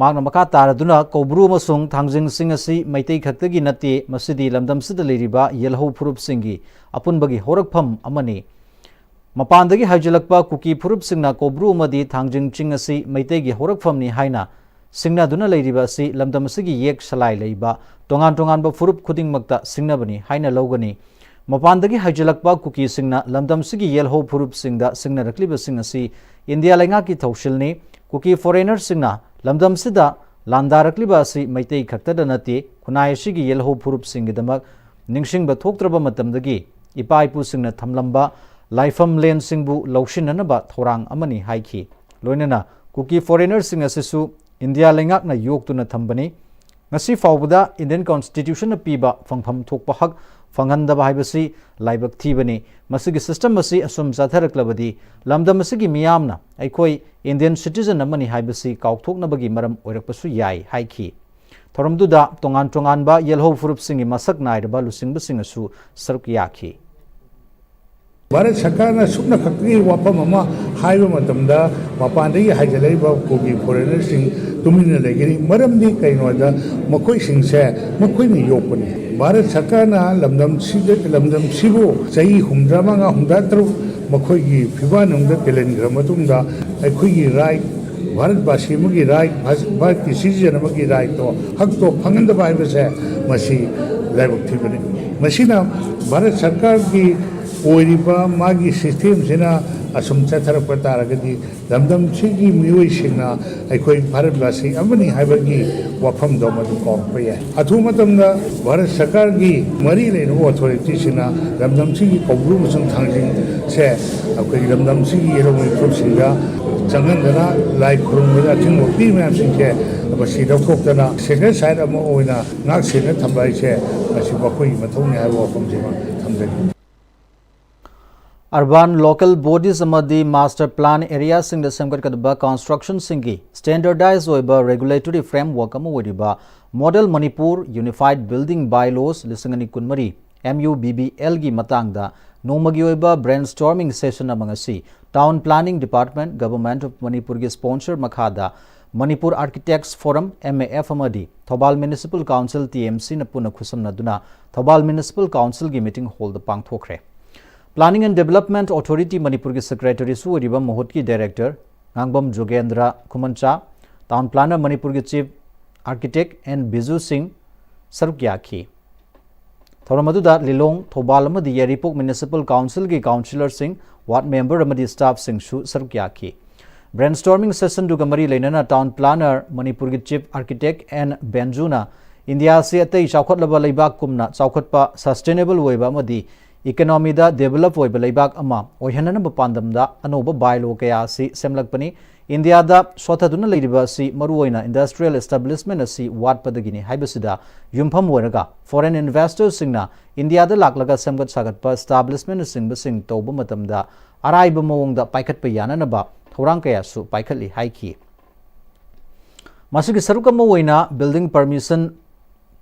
ꯃꯍꯥꯛꯅ ꯃꯈꯥ ꯇꯥꯔꯗꯨꯅ ꯀꯧꯕ꯭ꯔꯨ ꯑꯃꯁꯨꯡ ꯊꯥꯡꯖꯤꯡꯁꯤꯡ ꯑꯁꯤ ꯃꯩꯇꯩ ꯈꯛꯇꯒꯤ ꯅꯠꯇꯦ, ꯃꯁꯤꯗꯤ ꯂꯝꯗꯝꯁꯤꯗ ꯂꯩꯔꯤꯕ ꯌꯦꯜꯍꯧ ꯐꯨꯔꯨꯞꯁꯤꯡꯒꯤ ꯑꯄꯨꯟꯕꯒꯤ ꯍꯧꯔꯛꯐꯝ ꯑꯃꯅꯤ꯫ ꯃꯄꯥꯟꯗꯒꯤ ꯍꯥꯏꯖꯤꯜꯂꯛꯄ ꯀꯨꯀꯤ ꯐꯨꯔꯨꯞꯁꯤꯡꯅ ꯀꯧꯕ꯭ꯔꯨ ꯑꯃꯗꯤ ꯊꯥꯡꯖꯤꯡ ꯆꯤꯡ ꯑꯁꯤ ꯃꯩꯇꯩꯒꯤ ꯍꯧꯔꯛꯐꯝꯅꯤ ꯍꯥꯏꯅ ꯁꯤꯡꯅꯗꯨꯅ ꯂꯩꯔꯤꯕ ꯑꯁꯤ ꯂꯝꯗꯝ ꯑꯁꯤꯒꯤ ꯌꯦꯛ ꯁꯂꯥꯏ ꯂꯩꯕ ꯇꯣꯉꯥꯟ ꯇꯣꯉꯥꯟꯕ ꯐꯨꯔꯨꯞ ꯈꯨꯗꯤꯡꯃꯛꯇ ꯁꯤꯡꯅꯕꯅꯤ ꯍꯥꯏꯅ ꯂꯧꯒꯅꯤ꯫ ꯃꯄꯥꯟꯗꯒꯤ ꯍꯥꯏꯖꯤꯜꯂꯛꯄ ꯀꯨꯀꯤꯁꯤꯡꯅ ꯂꯝꯗꯝꯁꯤꯒꯤ ꯌꯦꯜꯍꯧ ꯐꯨꯔꯨꯞꯁꯤꯡꯗ ꯁꯤꯡꯅꯔꯛꯂꯤꯕꯁꯤꯡ ꯑꯁꯤ ꯏꯟꯗꯤꯌꯥ ꯂꯩꯉꯥꯛꯀꯤ ꯊꯧꯁꯤꯜꯅꯤ꯫ ꯀꯨꯀꯤ ꯐꯣꯔꯦꯅꯔꯁꯤꯡꯅ ꯂꯝꯗꯝꯁꯤꯗ ꯂꯥꯟꯗꯥꯔꯛꯂꯤꯕ ꯑꯁꯤ ꯃꯩꯇꯩ ꯈꯛꯇꯗ ꯅꯠꯇꯦ, ꯈꯨꯟꯅꯥꯏ ꯑꯁꯤꯒꯤ ꯌꯦꯜꯍꯧ ꯐꯨꯔꯨꯞꯁꯤꯡꯒꯤꯗꯃꯛ ꯅꯤꯡꯁꯤꯡꯕ ꯊꯣꯛꯇ꯭ꯔꯕ ꯃꯇꯝꯗꯒꯤ ꯏꯄꯥ ꯏꯄꯨꯁꯤꯡꯅ ꯊꯝꯂꯝꯕ ꯂꯥꯏꯐꯝ ꯂꯦꯟꯁꯤꯡꯕꯨ ꯂꯧꯁꯤꯟꯅꯅꯕ ꯊꯧꯔꯥꯡ ꯑꯃꯅꯤ ꯍꯥꯏꯈꯤ꯫ ꯂꯣꯏꯅꯅ ꯀꯨꯀꯤ ꯐꯣꯔꯦꯅꯔꯁꯤꯡ ꯑꯁꯤꯁꯨ ꯏꯟꯗꯤꯌꯥ ꯂꯩꯉꯥꯛꯅ ꯌꯣꯛꯇꯨꯅ ꯊꯝꯕꯅꯤ꯫ ꯉꯁꯤ ꯐꯥꯎꯕꯗ ꯏꯟꯗꯤꯌꯟ ꯀꯟꯁꯇꯤꯇ꯭ꯌꯨꯁꯟꯅ ꯄꯤꯕ ꯐꯪꯐꯝ ꯊꯣꯛꯄ ꯍꯛ ꯐꯪꯍꯟꯗꯕ ꯍꯥꯏꯕꯁꯤ ꯂꯥꯏꯕꯛ ꯊꯤꯕꯅꯤ꯫ ꯃꯁꯤꯒꯤ ꯁꯤꯁꯇꯦꯝ ꯑꯁꯤ ꯑꯁꯨꯝ ꯆꯠꯊꯔꯛꯂꯕꯗꯤ ꯂꯝꯗꯝ ꯑꯁꯤꯒꯤ ꯃꯤꯌꯥꯝꯅ ꯑꯩꯈꯣꯏ ꯏꯟꯗꯤꯌꯟ ꯁꯤꯇꯤꯖꯟ ꯑꯃꯅꯤ ꯍꯥꯏꯕꯁꯤ ꯀꯥꯎꯊꯣꯛꯅꯕꯒꯤ ꯃꯔꯝ ꯑꯣꯏꯔꯛꯄꯁꯨ ꯌꯥꯏ ꯍꯥꯏꯈꯤ꯫ ꯊꯧꯔꯝꯗꯨꯗ ꯇꯣꯉꯥꯟ ꯇꯣꯉꯥꯟꯕ ꯌꯦꯜꯍꯧ ꯐꯨꯔꯨꯞꯁꯤꯡꯒꯤ ꯃꯁꯛ ꯅꯥꯏꯔꯕ ꯂꯨꯆꯤꯡꯕꯁꯤꯡꯅꯁꯨ ꯁꯔꯨꯛ ꯌꯥꯈꯤ꯫ ꯚꯥꯔꯠ ꯁꯔꯀꯥꯔꯅ ꯁꯨꯞꯅ ꯈꯛꯀꯤ ꯋꯥꯐꯝ ꯑꯃ ꯍꯥꯏꯕ ꯃꯇꯝꯗ ꯃꯄꯥꯟꯗꯒꯤ ꯍꯥꯏꯖꯤꯜꯂꯛꯏꯕ ꯀꯨꯀꯤ ꯐꯣꯔꯦꯅꯔꯁꯤꯡ ꯇꯨꯃꯤꯟꯅ ꯂꯩꯒꯅꯤ꯫ ꯃꯔꯝꯗꯤ ꯀꯩꯅꯣꯗ ꯃꯈꯣꯏꯁꯤꯡꯁꯦ ꯃꯈꯣꯏꯅ ꯌꯣꯛꯄꯅꯤ꯫ ꯚꯥꯔꯠ ꯁꯔꯀꯥꯔꯅ ꯂꯝꯗꯝꯁꯤꯗ ꯂꯝꯗꯝꯁꯤꯕꯨ ꯆꯍꯤ ꯍꯨꯝꯗ꯭ꯔꯥ ꯃꯉꯥ ꯍꯨꯝꯗ꯭ꯔꯥ ꯇꯔꯨꯛ ꯃꯈꯣꯏꯒꯤ ꯐꯤꯕꯥꯟꯅꯨꯡꯗ ꯇꯤꯜꯍꯟꯈ꯭ꯔ ꯃꯇꯨꯡꯗ ꯑꯩꯈꯣꯏꯒꯤ ꯔꯥꯏꯠ, ꯚꯥꯔꯠ ꯚꯥꯁꯤ ꯑꯃꯒꯤ ꯔꯥꯏꯠ, ꯚꯥꯔꯠꯀꯤ ꯁꯤꯇꯤꯖꯟ ꯑꯃꯒꯤ ꯔꯥꯏꯠꯇꯣ, ꯍꯛꯇꯣ ꯐꯪꯍꯟꯗꯕ ꯍꯥꯏꯕꯁꯦ ꯃꯁꯤ ꯂꯥꯏꯕꯛ ꯊꯤꯕꯅꯤ꯫ ꯃꯁꯤꯅ ꯚꯥꯔꯠ ꯁꯔꯀꯥꯔꯒꯤ ꯑꯣꯏꯔꯤꯕ ꯃꯥꯒꯤ ꯁꯤꯁꯇꯦꯝꯁꯤꯅ ꯑꯁꯨꯝ ꯆꯠꯊꯔꯛꯄ ꯇꯥꯔꯒꯗꯤ ꯂꯝꯗꯝꯁꯤꯒꯤ ꯃꯤꯑꯣꯏꯁꯤꯡꯅ ꯑꯩꯈꯣꯏ ꯚꯥꯔꯠ ꯚꯥꯁꯤ ꯑꯃꯅꯤ ꯍꯥꯏꯕꯒꯤ ꯋꯥꯐꯝꯗꯣ ꯃꯗꯨ ꯀꯥꯎꯔꯛꯄ ꯌꯥꯏ꯫ ꯑꯊꯨꯕ ꯃꯇꯝꯗ ꯚꯥꯔꯠ ꯁꯔꯀꯥꯔꯒꯤ ꯃꯔꯤ ꯂꯩꯅꯕ ꯑꯣꯊꯣꯔꯤꯇꯤꯁꯤꯡꯅ ꯂꯝꯗꯝꯁꯤꯒꯤ ꯀꯧꯕ꯭ꯔꯨ ꯑꯃꯁꯨꯡ ꯊꯥꯡꯖꯤꯡꯁꯦ ꯑꯩꯈꯣꯏꯒꯤ ꯂꯝꯗꯝꯁꯤꯒꯤ ꯌꯦꯜꯍꯧ ꯃꯤꯐꯝꯁꯤꯡꯗ ꯆꯪꯍꯟꯗꯅ ꯂꯥꯏ ꯈꯨꯔꯨꯝꯕꯗ ꯑꯊꯤꯡꯕ ꯄꯤ ꯃꯌꯥꯝꯁꯤꯡꯁꯦ ꯃꯁꯤ ꯂꯧꯊꯣꯛꯇꯅ ꯁꯦꯀ꯭ꯔꯦꯠ ꯁꯥꯏꯠ ꯑꯃ ꯑꯣꯏꯅ ꯉꯥꯛ ꯁꯦꯟꯅ ꯊꯝꯕ ꯍꯥꯏꯁꯦ ꯃꯁꯤ ꯃꯈꯣꯏꯒꯤ ꯃꯊꯧꯅꯤ ꯍꯥꯏꯕ ꯋꯥꯐꯝꯁꯤꯃ ꯊꯝꯖꯒꯦ꯫ Urban local bodies ꯑꯃꯗꯤ master plan areaꯁꯤꯡꯗ ꯁꯦꯝꯒꯠꯀꯗꯕ constructionꯁꯤꯡꯒꯤ standardized ꯑꯣꯏꯕ regulatory framework ꯑꯃ ꯑꯣꯏꯔꯤꯕ Model Manipur Unified Building Bylaws ꯂꯤꯁꯤꯡ ꯑꯅꯤ ꯀꯨꯟꯃꯔꯤ, M U B B L ꯒꯤ ꯃꯇꯥꯡꯗ ꯅꯣꯡꯃꯒꯤ ꯑꯣꯏꯕ brainstorming session ꯑꯃ ꯉꯁꯤ Town Planning Department, Government of ꯃꯅꯤꯄꯨꯔꯒꯤ sponsor ꯃꯈꯥꯗ Manipur Architects Forum, M A F, ꯑꯃꯗꯤ Thoubal Municipal Council, T M C ꯅ ꯄꯨꯟꯅ ꯈꯨꯠꯁꯝꯅꯗꯨꯅ Thoubal Municipal Councilꯒꯤ meeting hallꯗ ꯄꯥꯡꯊꯣꯛꯈ꯭ꯔꯦ꯫ Planning and Development Authority ꯃꯅꯤꯄꯨꯔꯒꯤ secretaryꯁꯨ ꯑꯣꯏꯔꯤꯕ ꯃꯍꯨꯠꯀꯤ director ꯉꯥꯡꯕꯝ ꯖꯣꯒꯦꯟꯗ꯭ꯔ ꯈꯨꯃꯟꯆꯥ, Town Planner ꯃꯅꯤꯄꯨꯔꯒꯤ chief architect N ꯕꯤꯖꯨ ꯁꯤꯡ ꯁꯔꯨꯛ ꯌꯥꯈꯤ꯫ ꯊꯧꯔꯝ ꯑꯗꯨꯗ ꯂꯤꯂꯣꯡ, ꯊꯧꯕꯥꯜ ꯑꯃꯗꯤ ꯌꯥꯏꯔꯤꯄꯣꯛ Municipal Councilꯒꯤ councillorꯁꯤꯡ, ward member ꯑꯃꯗꯤ staffꯁꯤꯡꯁꯨ ꯁꯔꯨꯛ ꯌꯥꯈꯤ꯫ Brainstorming session ꯗꯨꯒ ꯃꯔꯤ ꯂꯩꯅꯅ town planner, ꯃꯅꯤꯄꯨꯔꯒꯤ chief architect ꯑꯦꯟ ꯕꯦꯟꯖꯨꯅ ꯏꯟꯗꯤꯌꯥ ꯑꯁꯤ ꯑꯇꯩ ꯆꯥꯎꯈꯠꯂꯕ ꯂꯩꯕꯥꯛꯀꯨꯝꯅ ꯆꯥꯎꯈꯠꯄ, sustainable ꯑꯣꯏꯕ ꯑꯃꯗꯤ economy ꯗ develop ꯑꯣꯏꯕ ꯂꯩꯕꯥꯛ ꯑꯃ ꯑꯣꯏꯍꯟꯅꯅꯕ ꯄꯥꯟꯗꯝꯗ ꯑꯅꯧꯕ bylaw ꯀꯌꯥ ꯑꯁꯤ ꯁꯦꯝꯂꯛꯄꯅꯤ꯫ ꯏꯟꯗꯤꯌꯥꯗ ꯁꯣꯠꯊꯗꯨꯅ ꯂꯩꯔꯤꯕ ꯑꯁꯤ ꯃꯔꯨꯑꯣꯏꯅ industrial establishment ꯑꯁꯤ ꯋꯥꯠꯄꯗꯒꯤꯅꯤ ꯍꯥꯏꯕꯁꯤꯗ ꯌꯨꯝꯐꯝ ꯑꯣꯏꯔꯒ foreign investor ꯁꯤꯡꯅ ꯏꯟꯗꯤꯌꯥꯗ ꯂꯥꯛꯂꯒ ꯁꯦꯝꯒꯠ ꯁꯥꯒꯠꯄ establishment ꯅꯆꯤꯡꯕꯁꯤꯡ ꯇꯧꯕ ꯃꯇꯝꯗ ꯑꯔꯥꯏꯕ ꯃꯑꯣꯡꯗ ꯄꯥꯏꯈꯠꯄ ꯌꯥꯅꯅꯕ ꯊꯧꯔꯥꯡ ꯀꯌꯥꯁꯨ ꯄꯥꯏꯈꯠꯂꯤ ꯍꯥꯏꯈꯤ꯫ ꯃꯁꯤꯒꯤ ꯁꯔꯨꯛ ꯑꯃ ꯑꯣꯏꯅ building permission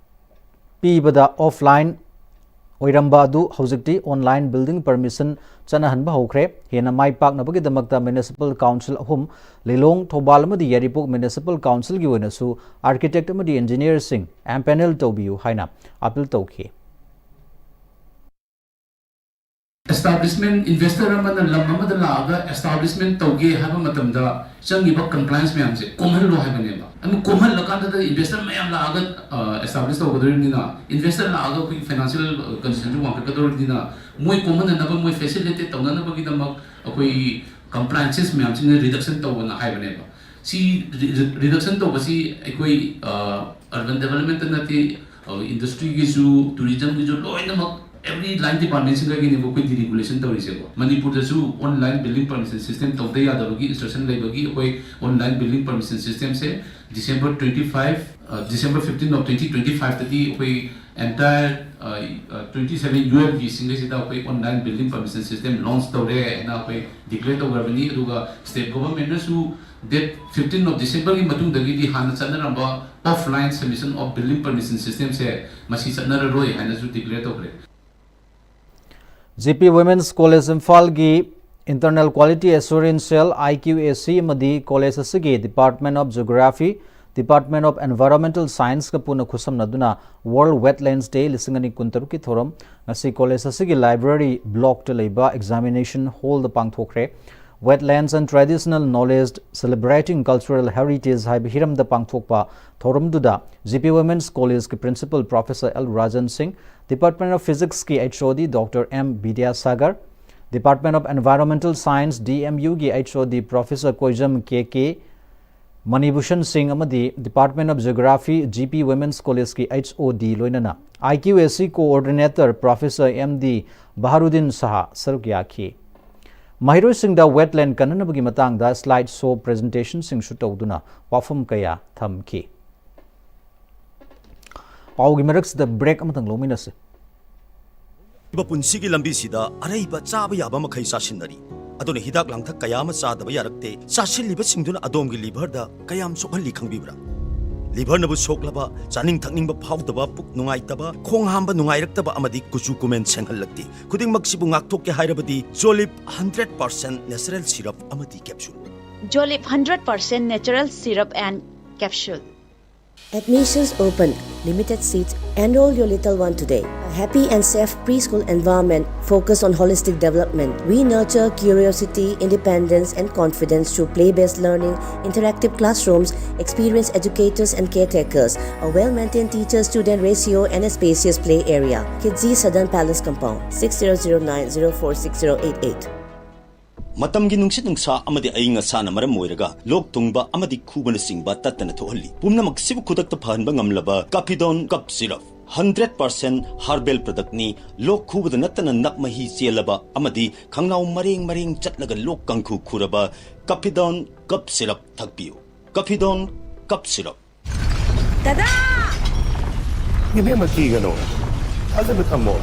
ꯄꯤꯕꯗ offline ꯑꯣꯏꯔꯝꯕ ꯑꯗꯨ ꯍꯧꯖꯤꯛꯇꯤ online building permission ꯆꯠꯅꯍꯟꯕ ꯍꯧꯈ꯭ꯔꯦ꯫ ꯍꯦꯟꯅ ꯃꯥꯏ ꯄꯥꯛꯅꯕꯒꯤꯗꯃꯛꯇ municipal council ꯑꯍꯨꯝ, ꯂꯤꯂꯣꯡ, ꯊꯧꯕꯥꯜ ꯑꯃꯗꯤ ꯌꯥꯏꯔꯤꯄꯣꯛ municipal council ꯒꯤ ꯑꯣꯏꯅꯁꯨ architect ꯑꯃꯗꯤ engineer ꯁꯤꯡ empanel ꯇꯧꯕꯤꯌꯨ ꯍꯥꯏꯅ appeal ꯇꯧꯈꯤ꯫ Establishment, investor ꯑꯃꯅ ꯂꯝ ꯑꯃꯗ ꯂꯥꯛꯑꯒ establishment ꯇꯧꯒꯦ ꯍꯥꯏꯕ ꯃꯇꯝꯗ ꯆꯪꯉꯤꯕ compliance ꯃꯌꯥꯝꯁꯦ ꯀꯣꯝꯍꯜꯂꯣ ꯍꯥꯏꯕꯅꯦꯕ꯫ ꯑꯗꯨ ꯀꯣꯝꯍꯜꯂꯀꯥꯟꯗ investor ꯃꯌꯥꯝ ꯂꯥꯛꯑꯒ establish ꯇꯧꯒꯗꯧꯔꯤꯕꯅꯤꯅ, investor ꯂꯥꯛꯑꯒ ꯑꯩꯈꯣꯏꯒꯤ financial condition ꯁꯨ ꯋꯥꯡꯈꯠꯀꯗꯧꯔꯤꯕꯅꯤꯅ, ꯃꯣꯏ ꯀꯣꯝꯍꯟꯅꯅꯕ, ꯃꯣꯏ facilitate ꯇꯧꯅꯅꯕꯒꯤꯗꯃꯛ ꯑꯩꯈꯣꯏꯒꯤ compliances ꯃꯌꯥꯝꯁꯤꯅ reduction ꯇꯧꯕꯅ ꯍꯥꯏꯕꯅꯦꯕ꯫ ꯁꯤ reduction ꯇꯧꯕꯁꯤ ꯑꯩꯈꯣꯏ urban development ꯇ ꯅꯠꯇꯦ, industry ꯒꯤꯁꯨ, tourism ꯒꯤꯁꯨ, ꯂꯣꯏꯅꯃꯛ every line department ꯁꯤꯡꯗꯒꯤꯅꯦꯕ ꯑꯩꯈꯣꯏ deregulation ꯇꯧꯔꯤꯁꯦꯀꯣ꯫ ꯃꯅꯤꯄꯨꯔꯗꯁꯨ online building permission system ꯇꯧꯗ ꯌꯥꯗꯕꯒꯤ instruction ꯂꯩꯕꯒꯤ ꯑꯩꯈꯣꯏ online building permission system say December twenty five, December fifteen of twenty twenty five ꯇꯗꯤ ꯑꯩꯈꯣꯏ entire twenty seven ULB ꯁꯤꯡꯗꯩꯁꯤꯗ ꯑꯩꯈꯣꯏ online building permission system launch ꯇꯧꯔꯦ ꯍꯥꯏꯅ ꯑꯩꯈꯣꯏ declare ꯇꯧꯈ꯭ꯔꯕꯅꯤ꯫ ꯑꯗꯨꯒ state government ꯅꯁꯨ date fifteen of December ꯒꯤ ꯃꯇꯨꯡꯗꯒꯤꯗꯤ ꯍꯥꯟꯅ ꯆꯠꯅꯔꯝꯕ offline submission of building permission system ꯁꯦ ꯃꯁꯤ ꯆꯠꯅꯔꯔꯣꯏ ꯍꯥꯏꯅꯁꯨ declare ꯇꯧꯈ꯭ꯔꯦ꯫ ꯖꯤ ꯄꯤ Women's College ꯏꯝꯐꯥꯜꯒꯤ Internal Quality Assurance Cell, I Q A C, ꯑꯃꯗꯤ college ꯑꯁꯤꯒꯤ Department of Geography, Department of Environmental Science ꯀ ꯄꯨꯟꯅ ꯈꯨꯠꯁꯝꯅꯗꯨꯅ World Wetlands Day ꯂꯤꯁꯤꯡ ꯑꯅꯤ ꯀꯨꯟꯇꯔꯨꯛꯀꯤ ꯊꯧꯔꯝ ꯉꯁꯤ college ꯑꯁꯤꯒꯤ library block ꯇ ꯂꯩꯕ examination hall the ꯄꯥꯡꯊꯣꯛꯈ꯭ꯔꯦ꯫ Wetlands and Traditional Knowledge, Celebrating Cultural Heritage ꯍꯥꯏꯕ ꯍꯤꯔꯝꯗ ꯄꯥꯡꯊꯣꯛꯄ ꯊꯧꯔꯝꯗꯨꯗ ꯖꯤ ꯄꯤ Women's College ꯀꯤ Principal Professor L Rajan Singh, Department of Physics ꯀꯤ H O D Doctor M Bidyasagar, Department of Environmental Science, D M U ꯒꯤ H O D Professor ꯀꯣꯏꯖꯝ K K ꯃꯅꯤꯚꯨꯁꯟ ꯁꯤꯡ ꯑꯃꯗꯤ Department of Geography, G P Women's College ꯀꯤ H O D ꯂꯣꯏꯅꯅ I Q A C Coordinator Professor M D ꯕꯍꯥꯔꯨꯗꯤꯟ ꯁꯍꯥ ꯁꯔꯨꯛ ꯌꯥꯈꯤ꯫ ꯃꯍꯩꯔꯣꯏꯁꯤꯡꯗ wetland ꯀꯟꯅꯅꯕꯒꯤ ꯃꯇꯥꯡꯗ slide show presentation ꯁꯤꯡꯁꯨ ꯇꯧꯗꯨꯅ ꯋꯥꯐꯝ ꯀꯌꯥ ꯊꯝꯈꯤ꯫ ꯄꯥꯎꯒꯤ ꯃꯔꯛꯁꯤꯗ break ꯑꯃꯇꯪ ꯂꯧꯃꯤꯟꯅꯁꯤ꯫ ꯄꯨꯟꯁꯤꯒꯤ ꯂꯝꯕꯤꯁꯤꯗ ꯑꯔꯩꯕ ꯆꯥꯕ ꯌꯥꯕ ꯃꯈꯩ ꯆꯥꯁꯤꯟꯅꯔꯤ꯫ ꯑꯗꯨꯅ ꯍꯤꯗꯥꯛ ꯂꯥꯡꯊꯛ ꯀꯌꯥ ꯑꯃ ꯆꯥꯗꯕ ꯌꯥꯔꯛꯇꯦ꯫ ꯆꯥꯁꯤꯜꯂꯤꯕꯁꯤꯡꯗꯨꯅ ꯑꯗꯣꯝꯒꯤ liver ꯗ ꯀꯌꯥꯝ ꯁꯣꯛꯍꯜꯂꯤ ꯈꯪꯕꯤꯕ꯭ꯔꯥ? Liver ꯅꯕꯨ ꯁꯣꯛꯂꯕ, ꯆꯥꯅꯤꯡ ꯊꯛꯅꯤꯡꯕ ꯐꯥꯎꯗꯕ, ꯄꯨꯛ ꯅꯨꯡꯉꯥꯏꯇꯕ, ꯈꯣꯡ ꯍꯥꯝꯕ ꯅꯨꯡꯉꯥꯏꯔꯛꯇꯕ ꯑꯃꯗꯤ ꯀꯨꯆꯨ ꯀꯨꯃꯦꯟ ꯁꯦꯡꯍꯜꯂꯛꯇꯦ꯫ ꯈꯨꯗꯤꯡꯃꯛꯁꯤꯕꯨ ꯉꯥꯛꯊꯣꯛꯀꯦ ꯍꯥꯏꯔꯕꯗꯤ Jolib hundred percent natural syrup ꯑꯃꯗꯤ capsule꯫ Jolib hundred percent natural syrup and capsule. Admissions open, limited seats. Enroll your little one today. A happy and safe preschool environment focused on holistic development. We nurture curiosity, independence, and confidence through play-based learning, interactive classrooms, experienced educators and caretakers, a well-maintained teacher-student ratio, and a spacious play area. Kidzi Southern Palace Compound, six zero zero nine zero four six zero eight eight. ꯃꯇꯝꯒꯤ ꯅꯨꯡꯁꯤꯠ ꯅꯨꯡꯁꯥ ꯑꯃꯗꯤ ꯑꯏꯪ ꯑꯁꯥꯅ ꯃꯔꯝ ꯑꯣꯏꯔꯒ ꯂꯣꯛ ꯊꯨꯡꯕ ꯑꯃꯗꯤ ꯈꯨꯕꯅꯆꯤꯡꯕ ꯇꯠꯇꯅ ꯊꯣꯛꯍꯜꯂꯤ꯫ ꯄꯨꯝꯅꯃꯛꯁꯤꯕꯨ ꯈꯨꯗꯛꯇ ꯐꯍꯟꯕ ꯉꯝꯂꯕ Capidon Cough Syrup, hundred percent herbal product ꯅꯤ꯫ ꯂꯣꯛ ꯈꯨꯕꯗ ꯅꯠꯇꯅ ꯅꯞ ꯃꯍꯤ ꯆꯦꯜꯂꯕ ꯑꯃꯗꯤ ꯈꯪꯅꯥꯎ ꯃꯔꯦꯡ ꯃꯔꯦꯡ ꯆꯠꯂꯒ ꯂꯣꯛ ꯀꯥꯡꯈꯨ ꯈꯨꯔꯕ Capidon Cough Syrup ꯊꯛꯄꯤꯌꯨ꯫ Capidon Cough Syrup꯫ ꯗꯗꯥ! ꯏꯕꯦꯝꯃ, ꯀꯤꯒꯅꯨ꯫ ꯊꯥꯖꯕ ꯊꯝꯃꯣ꯫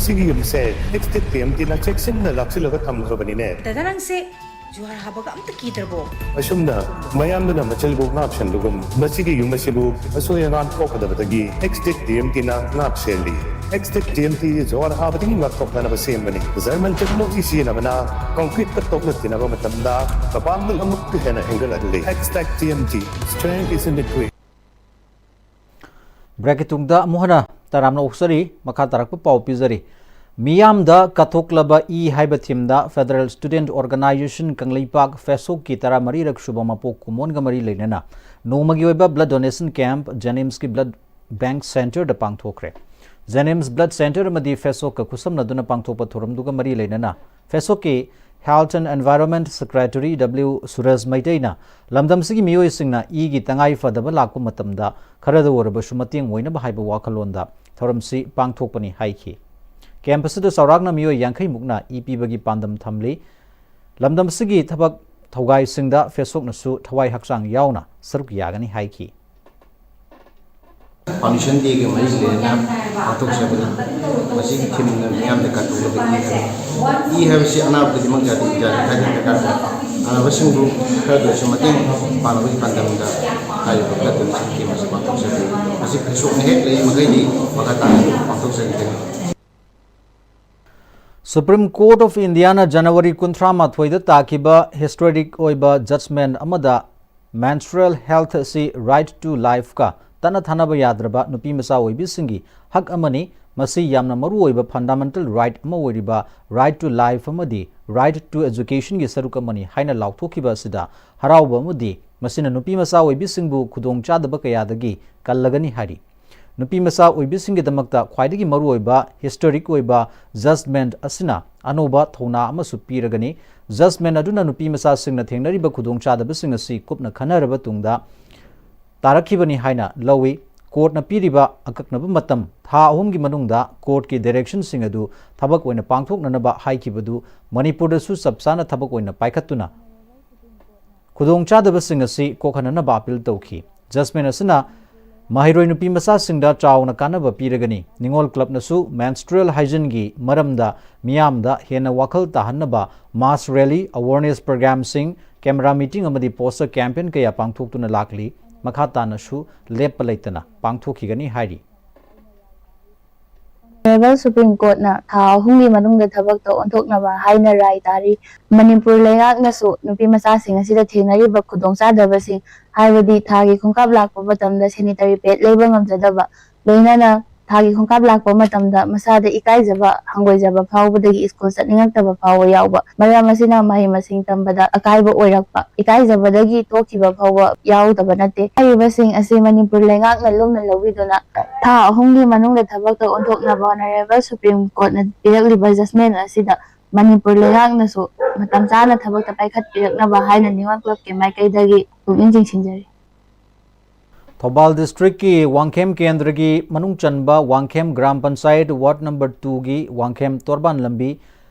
ꯁꯤꯒꯤ ꯌꯨꯝꯁꯦ Extech T M T ꯅ ꯆꯦꯛꯁꯤꯟꯅ ꯂꯥꯛꯁꯤꯜꯂꯒ ꯊꯝꯈ꯭ꯔꯕꯅꯤꯅꯦ꯫ ꯗꯗꯥ, ꯅꯪꯁꯦ ꯖꯨꯍꯥꯔ ꯍꯥꯕꯒ ꯑꯝꯇ ꯀꯤꯗ꯭ꯔꯕꯣ? ꯑꯁꯨꯝꯅ ꯃꯌꯥꯝꯗꯨꯅ ꯃꯆꯤꯜꯕꯨ ꯉꯥꯛ ꯁꯦꯟꯕꯒꯨꯝ, ꯃꯁꯤꯒꯤ ꯌꯨꯝ ꯑꯁꯤꯕꯨ ꯑꯁꯣꯏ ꯑꯉꯥꯝ ꯊꯣꯛꯀꯗꯕꯗꯒꯤ Extech T M T ꯅ ꯉꯥꯛ ꯁꯦꯜꯂꯤ꯫ Extech T M T ꯖꯨꯍꯥꯔ ꯍꯥꯕꯗꯒꯤ ꯉꯥꯛꯊꯣꯛꯅꯅꯕ ꯁꯦꯝꯕꯅꯤ꯫ German technology ꯁꯤꯖꯤꯟꯅꯕꯅ concrete ꯇ ꯇꯣꯛꯂꯛꯇꯅꯕ ꯃꯇꯝꯗ ꯃꯄꯥꯡꯒꯜ ꯑꯃꯨꯛꯀ ꯍꯦꯟꯅ ꯍꯦꯟꯒꯠꯍꯜꯂꯤ꯫ Extech T M T, strength is in the grit. Break ꯀꯤ ꯇꯨꯡꯗ ꯑꯃꯨꯛ ꯍꯟꯅ ꯇꯔꯥꯝꯅ ꯑꯣꯛꯆꯔꯤ꯫ ꯃꯈꯥ ꯇꯥꯔꯛꯄ ꯄꯥꯎ ꯄꯤꯖꯔꯤ꯫ ꯃꯤꯌꯥꯝꯗ ꯀꯠꯊꯣꯛꯂꯕ ꯏ ꯍꯥꯏꯕ theme ꯗ Federal Student Organisation ꯀꯪꯂꯩꯄꯥꯛ, ꯐꯦꯁꯣꯛꯀꯤ ꯇꯔꯥꯃꯔꯤꯔꯛ ꯁꯨꯕ ꯃꯄꯣꯛ ꯀꯨꯝꯑꯣꯟꯒ ꯃꯔꯤ ꯂꯩꯅꯅ ꯅꯣꯡꯃꯒꯤ ꯑꯣꯏꯕ blood donation camp JNIMS ꯀꯤ Blood Bank Centre ꯗ ꯄꯥꯡꯊꯣꯛꯈ꯭ꯔꯦ꯫ JNIMS Blood Centre ꯑꯃꯗꯤ ꯐꯦꯁꯣꯛꯀ ꯈꯨꯠꯁꯝꯅꯗꯨꯅ ꯄꯥꯡꯊꯣꯛꯄ ꯊꯧꯔꯝꯗꯨꯒ ꯃꯔꯤ ꯂꯩꯅꯅ ꯐꯦꯁꯣꯛꯀꯤ Health and Environment Secretary W ꯁꯨꯔꯖ ꯃꯩꯇꯩꯅ ꯂꯝꯗꯝꯁꯤꯒꯤ ꯃꯤꯑꯣꯏꯁꯤꯡꯅ ꯏꯒꯤ ꯇꯉꯥꯏ ꯐꯗꯕ ꯂꯥꯛꯄ ꯃꯇꯝꯗ ꯈꯔꯗ ꯑꯣꯏꯔꯕꯁꯨ ꯃꯇꯦꯡ ꯑꯣꯏꯅꯕ ꯍꯥꯏꯕ ꯋꯥꯈꯜꯂꯣꯟꯗ ꯊꯧꯔꯝꯁꯤ ꯄꯥꯡꯊꯣꯛꯄꯅꯤ ꯍꯥꯏꯈꯤ꯫ ꯀꯦꯝꯞ ꯑꯁꯤꯗ ꯆꯥꯎꯔꯥꯛꯅ ꯃꯤꯑꯣꯏ ꯌꯥꯡꯈꯩ ꯃꯨꯛꯅ ꯏ ꯄꯤꯕꯒꯤ ꯄꯥꯟꯗꯝ ꯊꯝꯂꯤ꯫ ꯂꯝꯗꯝꯁꯤꯒꯤ ꯊꯕꯛ ꯊꯧꯒꯥꯏꯁꯤꯡꯗ ꯐꯦꯁꯣꯛꯅꯁꯨ ꯊꯋꯥꯏ ꯍꯛꯆꯥꯡ ꯌꯥꯎꯅ ꯁꯔꯨꯛ ꯌꯥꯒꯅꯤ ꯍꯥꯏꯈꯤ꯫ Foundation Day ꯒ ꯃꯔꯤ ꯂꯩꯅꯅ ꯄꯥꯡꯊꯣꯛꯆꯕꯅꯤ꯫ ꯃꯁꯤꯒꯤ theme ꯅ ꯃꯤꯌꯥꯝꯗ ꯀꯠꯊꯣꯛꯂꯕ ꯏ ꯍꯥꯏꯕ꯫ ꯏ ꯍꯥꯏꯕꯁꯤ ꯑꯅꯥꯕꯗꯗꯤ ꯃꯪ ꯖꯥꯇꯤ ꯖꯥꯇꯤ ꯈꯥꯏꯗꯅ ꯗꯔꯀꯥꯔ ꯇꯥꯏ꯫ ꯑꯅꯥꯕꯁꯤꯡꯕꯨ ꯈꯔꯗ ꯑꯣꯏꯔꯁꯨ ꯃꯇꯦꯡ ꯄꯥꯡꯅꯕꯒꯤ ꯄꯥꯟꯗꯝꯗ ꯍꯥꯏꯔꯤꯕ blood donation camp ꯑꯁꯤ ꯄꯥꯡꯊꯣꯛꯆꯕꯅꯤ꯫ ꯃꯁꯤ ꯐꯦꯁꯣꯛꯅ ꯍꯦꯛ ꯂꯩꯔꯤ ꯃꯈꯩꯗꯤ ꯃꯈꯥ ꯇꯥꯅ ꯄꯥꯡꯊꯣꯛꯆꯈꯤꯒꯅꯤ꯫ Supreme Court of India ꯅ ꯖꯅꯋꯥꯔꯤ ꯀꯨꯟꯊ꯭ꯔꯥ ꯃꯥꯊꯣꯏꯗ ꯇꯥꯈꯤꯕ historic ꯑꯣꯏꯕ judgment ꯑꯃꯗ menstrual health ꯑꯁꯤ right to life ꯀ ꯇꯠꯅ ꯊꯥꯅꯕ ꯌꯥꯗ꯭ꯔꯕ ꯅꯨꯄꯤ ꯃꯆꯥ ꯑꯣꯏꯕꯤꯁꯤꯡꯒꯤ ꯍꯛ ꯑꯃꯅꯤ꯫ ꯃꯁꯤ ꯌꯥꯝꯅ ꯃꯔꯨ ꯑꯣꯏꯕ fundamental right ꯑꯃ ꯑꯣꯏꯔꯤꯕ right to life ꯑꯃꯗꯤ right to education ꯒꯤ ꯁꯔꯨꯛ ꯑꯃꯅꯤ ꯍꯥꯏꯅ ꯂꯥꯎꯊꯣꯛꯈꯤꯕ ꯑꯁꯤꯗ ꯍꯔꯥꯎꯕ ꯑꯃꯗꯤ ꯃꯁꯤꯅ ꯅꯨꯄꯤ ꯃꯆꯥ ꯑꯣꯏꯕꯤꯁꯤꯡꯕꯨ ꯈꯨꯗꯣꯡꯆꯥꯗꯕ ꯀꯌꯥꯗꯒꯤ ꯀꯜꯂꯒꯅꯤ ꯍꯥꯏꯔꯤ꯫ ꯅꯨꯄꯤ ꯃꯆꯥ ꯑꯣꯏꯕꯤꯁꯤꯡꯒꯤꯗꯃꯛꯇ ꯈ꯭ꯋꯥꯏꯗꯒꯤ ꯃꯔꯨꯑꯣꯏꯕ historic ꯑꯣꯏꯕ judgment ꯑꯁꯤꯅ ꯑꯅꯧꯕ ꯊꯧꯅꯥ ꯑꯃꯁꯨ ꯄꯤꯔꯒꯅꯤ꯫ Judgment ꯑꯗꯨꯅ ꯅꯨꯄꯤ ꯃꯆꯥꯁꯤꯡꯅ ꯊꯦꯡꯅꯔꯤꯕ ꯈꯨꯗꯣꯡꯆꯥꯗꯕꯁꯤꯡ ꯑꯁꯤ ꯀꯨꯞꯅ ꯈꯟꯅꯔꯕ ꯇꯨꯡꯗ ꯇꯥꯔꯛꯈꯤꯕꯅꯤ ꯍꯥꯏꯅ ꯂꯧꯏ꯫ Court ꯅ ꯄꯤꯔꯤꯕ ꯑꯀꯛꯅꯕ ꯃꯇꯝ ꯊꯥ ꯑꯍꯨꯝꯒꯤ ꯃꯅꯨꯡꯗ court ꯀꯤ direction ꯁꯤꯡ ꯑꯗꯨ ꯊꯕꯛ ꯑꯣꯏꯅ ꯄꯥꯡꯊꯣꯛꯅꯅꯕ ꯍꯥꯏꯈꯤꯕꯗꯨ ꯃꯅꯤꯄꯨꯔꯗꯁꯨ ꯆꯞ ꯆꯥꯅ ꯊꯕꯛ ꯑꯣꯏꯅ ꯄꯥꯏꯈꯠꯇꯨꯅ ꯈꯨꯗꯣꯡꯆꯥꯗꯕꯁꯤꯡ ꯑꯁꯤ ꯀꯣꯛꯍꯟꯅꯅꯕ appeal ꯇꯧꯈꯤ꯫ Judgment ꯑꯁꯤꯅ ꯃꯍꯩꯔꯣꯏ ꯅꯨꯄꯤ ꯃꯆꯥꯁꯤꯡꯗ ꯆꯥꯎꯅ ꯀꯥꯟꯅꯕ ꯄꯤꯔꯒꯅꯤ꯫ ꯅꯤꯉꯣꯜ club ꯅꯁꯨ menstrual hygiene ꯒꯤ ꯃꯔꯝꯗ ꯃꯤꯌꯥꯝꯗ ꯍꯦꯟꯅ ꯋꯥꯈꯜ ꯇꯥꯍꯟꯅꯕ mass rally, awareness program ꯁꯤꯡ, camera meeting ꯑꯃꯗꯤ poster campaign ꯀꯌꯥ ꯄꯥꯡꯊꯣꯛꯇꯨꯅ ꯂꯥꯛꯂꯤ꯫ ꯃꯈꯥ ꯇꯥꯅꯁꯨ ꯂꯦꯞꯄ ꯂꯩꯇꯅ ꯄꯥꯡꯊꯣꯛꯈꯤꯒꯅꯤ ꯍꯥꯏꯔꯤ꯫ Honorable Supreme Court ꯅ ꯊꯥ ꯑꯍꯨꯝꯒꯤ ꯃꯅꯨꯡꯗ ꯊꯕꯛꯇ ꯑꯣꯟꯊꯣꯛꯅꯕ ꯍꯥꯏꯅ ꯔꯥꯏ ꯇꯥꯔꯤ꯫ ꯃꯅꯤꯄꯨꯔ ꯂꯩꯉꯥꯛꯅꯁꯨ ꯅꯨꯄꯤ ꯃꯆꯥꯁꯤꯡ ꯑꯁꯤꯗ ꯊꯦꯡꯅꯔꯤꯕ ꯈꯨꯗꯣꯡꯆꯥꯗꯕꯁꯤꯡ, ꯍꯥꯏꯕꯗꯤ ꯊꯥꯒꯤ ꯈꯣꯡꯀꯥꯞ ꯂꯥꯛꯄ ꯃꯇꯝꯗ sanitary pad ꯂꯩꯕ ꯉꯝꯖꯗꯕ, ꯂꯣꯏꯅꯅ ꯊꯥꯒꯤ ꯈꯣꯡꯀꯥꯞ ꯂꯥꯛꯄ ꯃꯇꯝꯗ ꯃꯁꯥꯗ ꯏꯀꯥꯏꯖꯕ, ꯍꯪꯒꯣꯏꯖꯕ ꯐꯥꯎꯕꯗꯒꯤ ꯁ꯭ꯀꯨꯜ ꯆꯠꯅꯤꯡꯉꯛꯇꯕ ꯐꯥꯎꯕ ꯌꯥꯎꯕ, ꯃꯔꯝ ꯑꯁꯤꯅ ꯃꯍꯩ ꯃꯁꯤꯡ ꯇꯝꯕꯗ ꯑꯀꯥꯏꯕ ꯑꯣꯏꯔꯛꯄ, ꯏꯀꯥꯏꯖꯕꯗꯒꯤ ꯊꯣꯛꯈꯤꯕ ꯐꯥꯎꯕ ꯌꯥꯎꯗꯕ ꯅꯠꯇꯦ꯫ ꯍꯥꯏꯔꯤꯕꯁꯤꯡ ꯑꯁꯤ ꯃꯅꯤꯄꯨꯔ ꯂꯩꯉꯥꯛꯅ ꯂꯨꯝꯅ ꯂꯧꯕꯤꯗꯨꯅ ꯊꯥ ꯑꯍꯨꯝꯒꯤ ꯃꯅꯨꯡꯗ ꯊꯕꯛꯇ ꯑꯣꯟꯊꯣꯛꯅꯕ Honorable Supreme Court ꯅ ꯄꯤꯔꯛꯂꯤꯕ judgment ꯑꯁꯤꯗ ꯃꯅꯤꯄꯨꯔ ꯂꯩꯉꯥꯛꯅꯁꯨ ꯃꯇꯝ ꯆꯥꯅ ꯊꯕꯛꯇ ꯄꯥꯏꯈꯠꯄꯤꯔꯛꯅꯕ ꯍꯥꯏꯅ ꯅꯤꯉꯣꯜ ꯀ꯭ꯂꯕꯀꯤ ꯃꯥꯏꯀꯩꯗꯒꯤ ꯄꯨꯛꯅꯤꯡ ꯆꯤꯡꯁꯤꯟꯖꯔꯤ꯫ ꯊꯧꯕꯥꯜ ꯗꯤꯁꯇ꯭ꯔꯤꯛꯀꯤ ꯋꯥꯡꯈꯦꯝ ꯀꯦꯟꯗ꯭ꯔꯒꯤ ꯃꯅꯨꯡ ꯆꯟꯕ ꯋꯥꯡꯈꯦꯝ ꯒ꯭ꯔꯥꯝ ꯄꯟꯆꯥꯌꯠ ꯋꯥꯔꯗ ꯅꯝꯕꯔ ꯇꯨꯒꯤ ꯋꯥꯡꯈꯦꯝ ꯇꯣꯔꯕꯥꯟ ꯂꯝꯕꯤ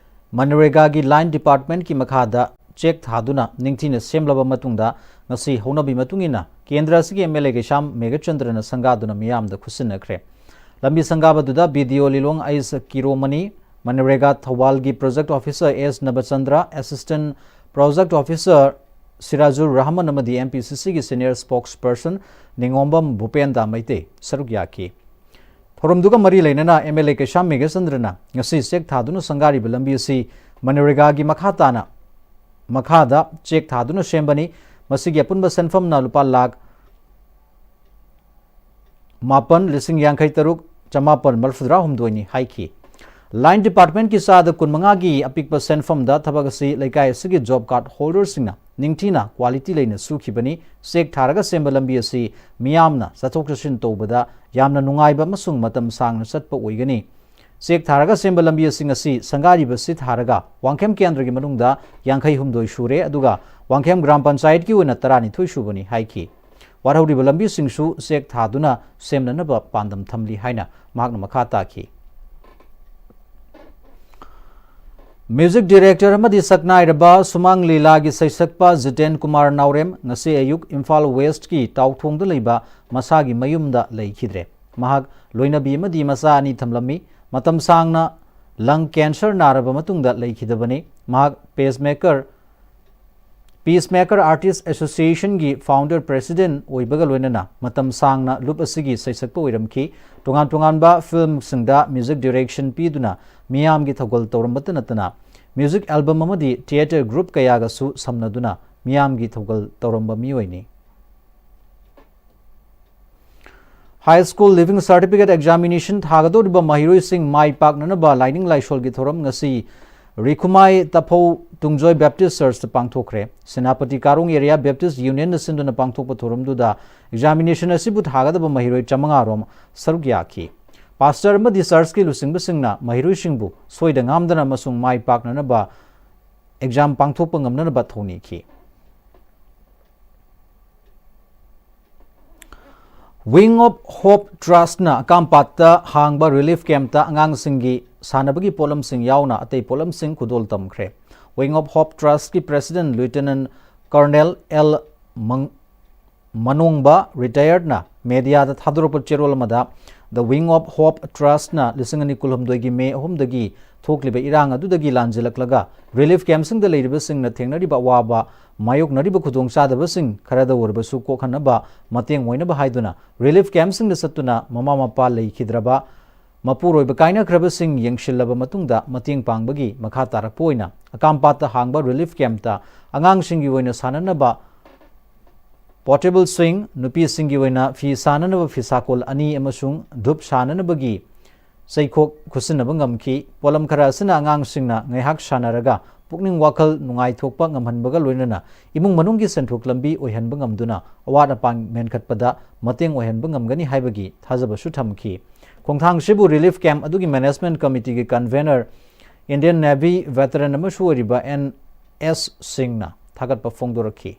ꯃꯟꯔꯦꯒꯥꯒꯤ ꯂꯥꯏꯟ ꯗꯤꯄꯥꯔꯠꯃꯦꯟꯠꯀꯤ ꯃꯈꯥꯗ ꯆꯦꯛ ꯊꯥꯗꯨꯅ ꯅꯤꯡꯊꯤꯅ ꯁꯦꯝꯂꯕ ꯃꯇꯨꯡꯗ ꯉꯁꯤ ꯍꯧꯅꯕꯤ ꯃꯇꯨꯡ ꯏꯟꯅ ꯀꯦꯟꯗ꯭ꯔ ꯑꯁꯤꯒꯤ ꯑꯦꯝ ꯑꯦꯜ ꯑꯦ ꯀꯩꯁꯥꯝ ꯃꯦꯘꯆꯟꯗ꯭ꯔꯅ ꯁꯪꯒꯥꯗꯨꯅ ꯃꯤꯌꯥꯝꯗ ꯈꯨꯠꯁꯤꯟꯅꯈ꯭ꯔꯦ꯫ ꯂꯝꯕꯤ ꯁꯪꯒꯥꯕꯗꯨꯗ ꯕꯤ ꯗꯤ ꯑꯣ ꯂꯤꯂꯣꯡ ꯑꯩꯁ ꯀꯤꯔꯣꯃꯅꯤ, ꯃꯟꯔꯦꯒꯥ ꯊꯧꯕꯥꯜꯒꯤ ꯄ꯭ꯔꯣꯖꯦꯛꯠ ꯑꯣꯐꯤꯁꯔ ꯑꯦꯁ ꯅꯕꯆꯟꯗ꯭ꯔ, ꯑꯦꯁꯤꯁꯇꯦꯟꯠ ꯄ꯭ꯔꯣꯖꯦꯛꯠ ꯑꯣꯐꯤꯁꯔ ꯁꯤꯔꯥꯖꯨꯔ ꯔꯍꯃꯟ ꯑꯃꯗꯤ ꯑꯦꯝ ꯄꯤ ꯁꯤ ꯁꯤꯒꯤ ꯁꯤꯅꯤꯌꯔ ꯁ꯭ꯄꯣꯛꯁ ꯄꯔꯁꯟ ꯅꯤꯉꯣꯝꯕꯝ ꯚꯨꯄꯦꯟꯗ ꯃꯩꯇꯩ ꯁꯔꯨꯛ ꯌꯥꯈꯤ꯫ ꯊꯧꯔꯝꯗꯨꯒ ꯃꯔꯤ ꯂꯩꯅꯅ ꯑꯦꯝ ꯑꯦꯜ ꯑꯦ ꯀꯩꯁꯥꯝ ꯃꯦꯘꯆꯟꯗ꯭ꯔꯅ ꯉꯁꯤ ꯆꯦꯛ ꯊꯥꯗꯨꯅ ꯁꯪꯒꯥꯔꯤꯕ ꯂꯝꯕꯤ ꯑꯁꯤ ꯃꯟꯔꯦꯒꯥꯒꯤ ꯃꯈꯥ ꯇꯥꯅ, ꯃꯈꯥꯗ ꯆꯦꯛ ꯊꯥꯗꯨꯅ ꯁꯦꯝꯕꯅꯤ꯫ ꯃꯁꯤꯒꯤ ꯑꯄꯨꯟꯕ ꯁꯦꯟꯐꯝꯅ ꯂꯨꯄꯥ ꯂꯥꯈ ꯃꯥꯄꯟ ꯂꯤꯁꯤꯡ ꯌꯥꯡꯈꯩ ꯇꯔꯨꯛ ꯆꯃꯥꯄꯟ ꯃꯔꯤꯐꯨꯇꯔꯥ ꯍꯨꯝꯗꯣꯏꯅꯤ ꯍꯥꯏꯈꯤ꯫ ꯂꯥꯏꯟ ꯗꯤꯄꯥꯔꯠꯃꯦꯟꯠꯀꯤ ꯆꯥꯗ ꯀꯨꯟꯃꯉꯥꯒꯤ ꯑꯄꯤꯛꯄ ꯁꯦꯟꯐꯝꯗ ꯊꯕꯛ ꯑꯁꯤ ꯂꯩꯀꯥꯏ ꯑꯁꯤꯒꯤ ꯖꯣꯕ ꯀꯥꯔꯗ ꯍꯣꯜꯗꯔꯁꯤꯡꯅ ꯅꯤꯡꯊꯤꯅ ꯀ꯭ꯋꯥꯂꯤꯇꯤ ꯂꯩꯅ ꯁꯨꯈꯤꯕꯅꯤ꯫ ꯆꯦꯛ ꯊꯥꯔꯒ ꯁꯦꯝꯕ ꯂꯝꯕꯤ ꯑꯁꯤ ꯃꯤꯌꯥꯝꯅ ꯆꯠꯊꯣꯛ ꯆꯠꯁꯤꯟ ꯇꯧꯕꯗ ꯌꯥꯝꯅ ꯅꯨꯡꯉꯥꯏꯕ ꯑꯃꯁꯨꯡ ꯃꯇꯝ ꯁꯥꯡꯅ ꯆꯠꯄ ꯑꯣꯏꯒꯅꯤ꯫ ꯆꯦꯛ ꯊꯥꯔꯒ ꯁꯦꯝꯕ ꯂꯝꯕꯤ ꯑꯁꯤ ꯉꯁꯤ ꯁꯪꯒꯥꯔꯤꯕꯁꯤ ꯊꯥꯔꯒ ꯋꯥꯡꯈꯦꯝ ꯀꯦꯟꯗ꯭ꯔꯒꯤ ꯃꯅꯨꯡꯗ ꯌꯥꯡꯈꯩ ꯍꯨꯝꯗꯣꯏ ꯁꯨꯔꯦ, ꯑꯗꯨꯒ ꯋꯥꯡꯈꯦꯝ ꯒ꯭ꯔꯥꯝ ꯄꯟꯆꯥꯌꯠꯀꯤ ꯑꯣꯏꯅ ꯇꯔꯥꯅꯤꯊꯣꯏ ꯁꯨꯕꯅꯤ ꯍꯥꯏꯈꯤ꯫ ꯋꯥꯠꯍꯧꯔꯤꯕ ꯂꯝꯕꯤꯁꯤꯡꯁꯨ ꯆꯦꯛ ꯊꯥꯗꯨꯅ ꯁꯦꯝꯅꯅꯕ ꯄꯥꯟꯗꯝ ꯊꯝꯂꯤ ꯍꯥꯏꯅ ꯃꯍꯥꯛꯅ ꯃꯈꯥ ꯇꯥꯈꯤ꯫ ꯃ꯭ꯌꯨꯖꯤꯛ ꯗꯤꯔꯦꯛꯇꯔ ꯑꯃꯗꯤ ꯁꯛꯅꯥꯏꯔꯕ ꯁꯨꯃꯥꯡ ꯂꯤꯂꯥꯒꯤ ꯁꯩꯁꯛꯄ ꯖꯤꯇꯦꯟ ꯀꯨꯃꯥꯔ ꯅꯥꯎꯔꯦꯝ ꯉꯁꯤ ꯑꯌꯨꯛ ꯏꯝꯐꯥꯜ ꯋꯦꯁ꯭ꯠꯀꯤ ꯇꯥꯎꯊꯣꯡꯗ ꯂꯩꯕ ꯃꯁꯥꯒꯤ ꯃꯌꯨꯝꯗ ꯂꯩꯈꯤꯗ꯭ꯔꯦ꯫ ꯃꯍꯥꯛ ꯂꯣꯏꯅꯕꯤ ꯑꯃꯗꯤ ꯃꯆꯥ ꯑꯅꯤ ꯊꯝꯂꯝꯃꯤ꯫ ꯃꯇꯝ ꯁꯥꯡꯅ ꯂꯪ ꯀꯦꯟꯁꯔ ꯅꯥꯔꯕ ꯃꯇꯨꯡꯗ ꯂꯩꯈꯤꯗꯕꯅꯤ꯫ ꯃꯍꯥꯛ ꯄꯦꯁꯃꯦꯀꯔ, ꯄꯤꯁꯃꯦꯀꯔ ꯑꯥꯔꯇꯤꯁ꯭ꯠ ꯑꯦꯁꯣꯁꯤꯌꯦꯁꯟꯒꯤ ꯐꯥꯎꯟꯗꯔ ꯄ꯭ꯔꯦꯁꯤꯗꯦꯟꯠ ꯑꯣꯏꯕꯒ ꯂꯣꯏꯅꯅ ꯃꯇꯝ ꯁꯥꯡꯅ ꯂꯨꯞ ꯑꯁꯤꯒꯤ ꯁꯩꯁꯛꯄ ꯑꯣꯏꯔꯝꯈꯤ꯫ ꯇꯣꯉꯥꯟ ꯇꯣꯉꯥꯟꯕ ꯐꯤꯜꯝꯁꯤꯡꯗ ꯃ꯭ꯌꯨꯖꯤꯛ ꯗꯤꯔꯦꯛꯁꯟ ꯄꯤꯗꯨꯅ ꯃꯤꯌꯥꯝꯒꯤ ꯊꯧꯒꯜ ꯇꯧꯔꯝꯕꯇ ꯅꯠꯇꯅ ꯃ꯭ꯌꯨꯖꯤꯛ ꯑꯦꯜꯕꯝ ꯑꯃꯗꯤ ꯊꯤꯌꯦꯇꯔ ꯒ꯭ꯔꯨꯞ ꯀꯌꯥꯒꯁꯨ ꯁꯝꯅꯗꯨꯅ ꯃꯤꯌꯥꯝꯒꯤ ꯊꯧꯒꯜ ꯇꯧꯔꯝꯕ ꯃꯤꯑꯣꯏꯅꯤ꯫ High school leaving certificate examination ꯊꯥꯒꯗꯧꯔꯤꯕ ꯃꯍꯩꯔꯣꯏꯁꯤꯡ ꯃꯥꯏ ꯄꯥꯛꯅꯅꯕ ꯂꯥꯏꯅꯤꯡ ꯂꯥꯏꯁꯣꯜꯒꯤ ꯊꯧꯔꯝ ꯉꯁꯤ ꯔꯤꯈꯨꯃꯥꯏ ꯇꯐꯧ ꯇꯨꯡꯖꯣꯏ ꯕꯦꯞꯇꯤꯁ꯭ꯠ ꯆꯔꯆꯇ ꯄꯥꯡꯊꯣꯛꯈ꯭ꯔꯦ꯫ ꯁꯦꯅꯥꯄꯇꯤ ꯀꯥꯔꯣꯡ ꯑꯦꯔꯤꯌꯥ ꯕꯦꯞꯇꯤꯁ꯭ꯠ ꯌꯨꯅꯤꯌꯟꯅ ꯁꯤꯟꯗꯨꯅ ꯄꯥꯡꯊꯣꯛꯄ ꯊꯧꯔꯝꯗꯨꯗ ꯑꯦꯛꯖꯥꯃꯤꯅꯦꯁꯟ ꯑꯁꯤꯕꯨ ꯊꯥꯒꯗꯕ ꯃꯍꯩꯔꯣꯏ ꯆꯥꯃꯉꯥ ꯔꯣꯝ ꯁꯔꯨꯛ ꯌꯥꯈꯤ꯫ ꯄꯥꯁꯇꯔ ꯑꯃꯗꯤ ꯆꯔꯆꯀꯤ ꯂꯨꯆꯤꯡꯕꯁꯤꯡꯅ ꯃꯍꯩꯔꯣꯏꯁꯤꯡꯕꯨ ꯁꯣꯏꯗ ꯉꯥꯝꯗꯅ ꯑꯃꯁꯨꯡ ꯃꯥꯏ ꯄꯥꯛꯅꯅꯕ ꯑꯦꯛꯖꯥꯝ ꯄꯥꯡꯊꯣꯛꯄ ꯉꯝꯅꯅꯕ ꯊꯧꯅꯤꯈꯤ꯫ Wing of Hope Trustꯅ ꯑꯀꯥꯝꯄꯥꯠꯇ ꯍꯥꯡꯕ ꯔꯤꯂꯤꯐ ꯀꯦꯝꯞꯇ ꯑꯉꯥꯡꯁꯤꯡꯒꯤ ꯁꯥꯟꯅꯕꯒꯤ ꯄꯣꯠꯂꯝꯁꯤꯡ ꯌꯥꯎꯅ ꯑꯇꯩ ꯄꯣꯠꯂꯝꯁꯤꯡ ꯈꯨꯗꯣꯜ ꯇꯝꯈ꯭ꯔꯦ꯫ Wing of Hope Trustꯀꯤ President Lieutenant Colonel L ꯃꯅꯣꯡꯕ, retiredꯅ mediaꯗ ꯊꯥꯗꯣꯔꯛꯄ ꯆꯦꯔꯣꯜ ꯑꯃꯗ, The Wing of Hope Trustꯅ ꯂꯤꯁꯤꯡ ꯑꯅꯤ ꯀꯨꯟꯍꯨꯝꯗꯣꯏꯒꯤ ꯃꯦ ꯑꯍꯨꯝꯗꯒꯤ ꯊꯣꯛꯂꯤꯕ ꯏꯔꯥꯡ ꯑꯗꯨꯗꯒꯤ ꯂꯥꯟꯖꯤꯜꯂꯛꯂꯒ ꯔꯤꯂꯤꯐ ꯀꯦꯝꯞꯁꯤꯡꯗ ꯂꯩꯔꯤꯕꯁꯤꯡꯅ ꯊꯦꯡꯅꯔꯤꯕ ꯑꯋꯥꯕ, ꯃꯥꯌꯣꯛꯅꯔꯤꯕ ꯈꯨꯗꯣꯡꯆꯥꯗꯕꯁꯤꯡ ꯈꯔꯗ ꯑꯣꯏꯔꯕꯁꯨ ꯀꯣꯛꯍꯟꯅꯕ ꯃꯇꯦꯡ ꯑꯣꯏꯅꯕ ꯍꯥꯏꯗꯨꯅ ꯔꯤꯂꯤꯐ ꯀꯦꯝꯞꯁꯤꯡꯗ ꯆꯠꯇꯨꯅ ꯃꯃꯥ ꯃꯄꯥ ꯂꯩꯈꯤꯗ꯭ꯔꯕ ꯃꯄꯨꯔꯣꯏꯕ ꯀꯥꯏꯅꯈ꯭ꯔꯕꯁꯤꯡ ꯌꯦꯡꯁꯤꯜꯂꯕ ꯃꯇꯨꯡꯗ ꯃꯇꯦꯡ ꯄꯥꯡꯕꯒꯤ ꯃꯈꯥ ꯇꯥꯔꯛꯄ ꯑꯣꯏꯅ ꯑꯀꯥꯝꯄꯥꯠꯇ ꯍꯥꯡꯕ ꯔꯤꯂꯤꯐ ꯀꯦꯝꯞꯇ ꯑꯉꯥꯡꯁꯤꯡꯒꯤ ꯑꯣꯏꯅ ꯁꯥꯟꯅꯅꯕ portable swing, ꯅꯨꯄꯤꯁꯤꯡꯒꯤ ꯑꯣꯏꯅ ꯐꯤ ꯁꯥꯅꯅꯕ ꯐꯤꯁꯥꯀꯣꯜ ꯑꯅꯤ ꯑꯃꯁꯨꯡ ꯙꯨꯞ ꯁꯥꯅꯅꯕꯒꯤ ꯆꯩꯈꯣꯛ ꯈꯨꯠꯁꯤꯟꯅꯕ ꯉꯝꯈꯤ꯫ ꯄꯣꯠꯂꯝ ꯈꯔ ꯑꯁꯤꯅ ꯑꯉꯥꯡꯁꯤꯡꯅ ꯉꯥꯏꯍꯥꯛ ꯁꯥꯟꯅꯔꯒ ꯄꯨꯛꯅꯤꯡ ꯋꯥꯈꯜ ꯅꯨꯡꯉꯥꯏꯊꯣꯛꯄ ꯉꯝꯍꯟꯕꯒ ꯂꯣꯏꯅꯅ ꯏꯃꯨꯡ ꯃꯅꯨꯡꯒꯤ ꯁꯦꯟꯊꯣꯛ ꯂꯝꯕꯤ ꯑꯣꯏꯍꯟꯕ ꯉꯝꯗꯨꯅ ꯑꯋꯥꯠ ꯑꯄꯥ ꯃꯦꯟꯈꯠꯄꯗ ꯃꯇꯦꯡ ꯑꯣꯏꯍꯟꯕ ꯉꯝꯒꯅꯤ ꯍꯥꯏꯕꯒꯤ ꯊꯥꯖꯕꯁꯨ ꯊꯝꯈꯤ꯫ ꯈꯣꯡꯊꯥꯡꯁꯤꯕꯨ ꯔꯤꯂꯤꯐ ꯀꯦꯝꯞ ꯑꯗꯨꯒꯤ ꯃꯦꯅꯦꯖꯃꯦꯟꯠ ꯀꯃꯤꯇꯤꯒꯤ ꯀꯟꯚꯦꯅꯔ, Indian Navy veteran ꯑꯃꯁꯨ ꯑꯣꯏꯔꯤꯕ ꯑꯦꯟ ꯑꯦꯁ ꯁꯤꯡꯅ ꯊꯥꯒꯠꯄ ꯐꯣꯡꯗꯣꯔꯛꯈꯤ꯫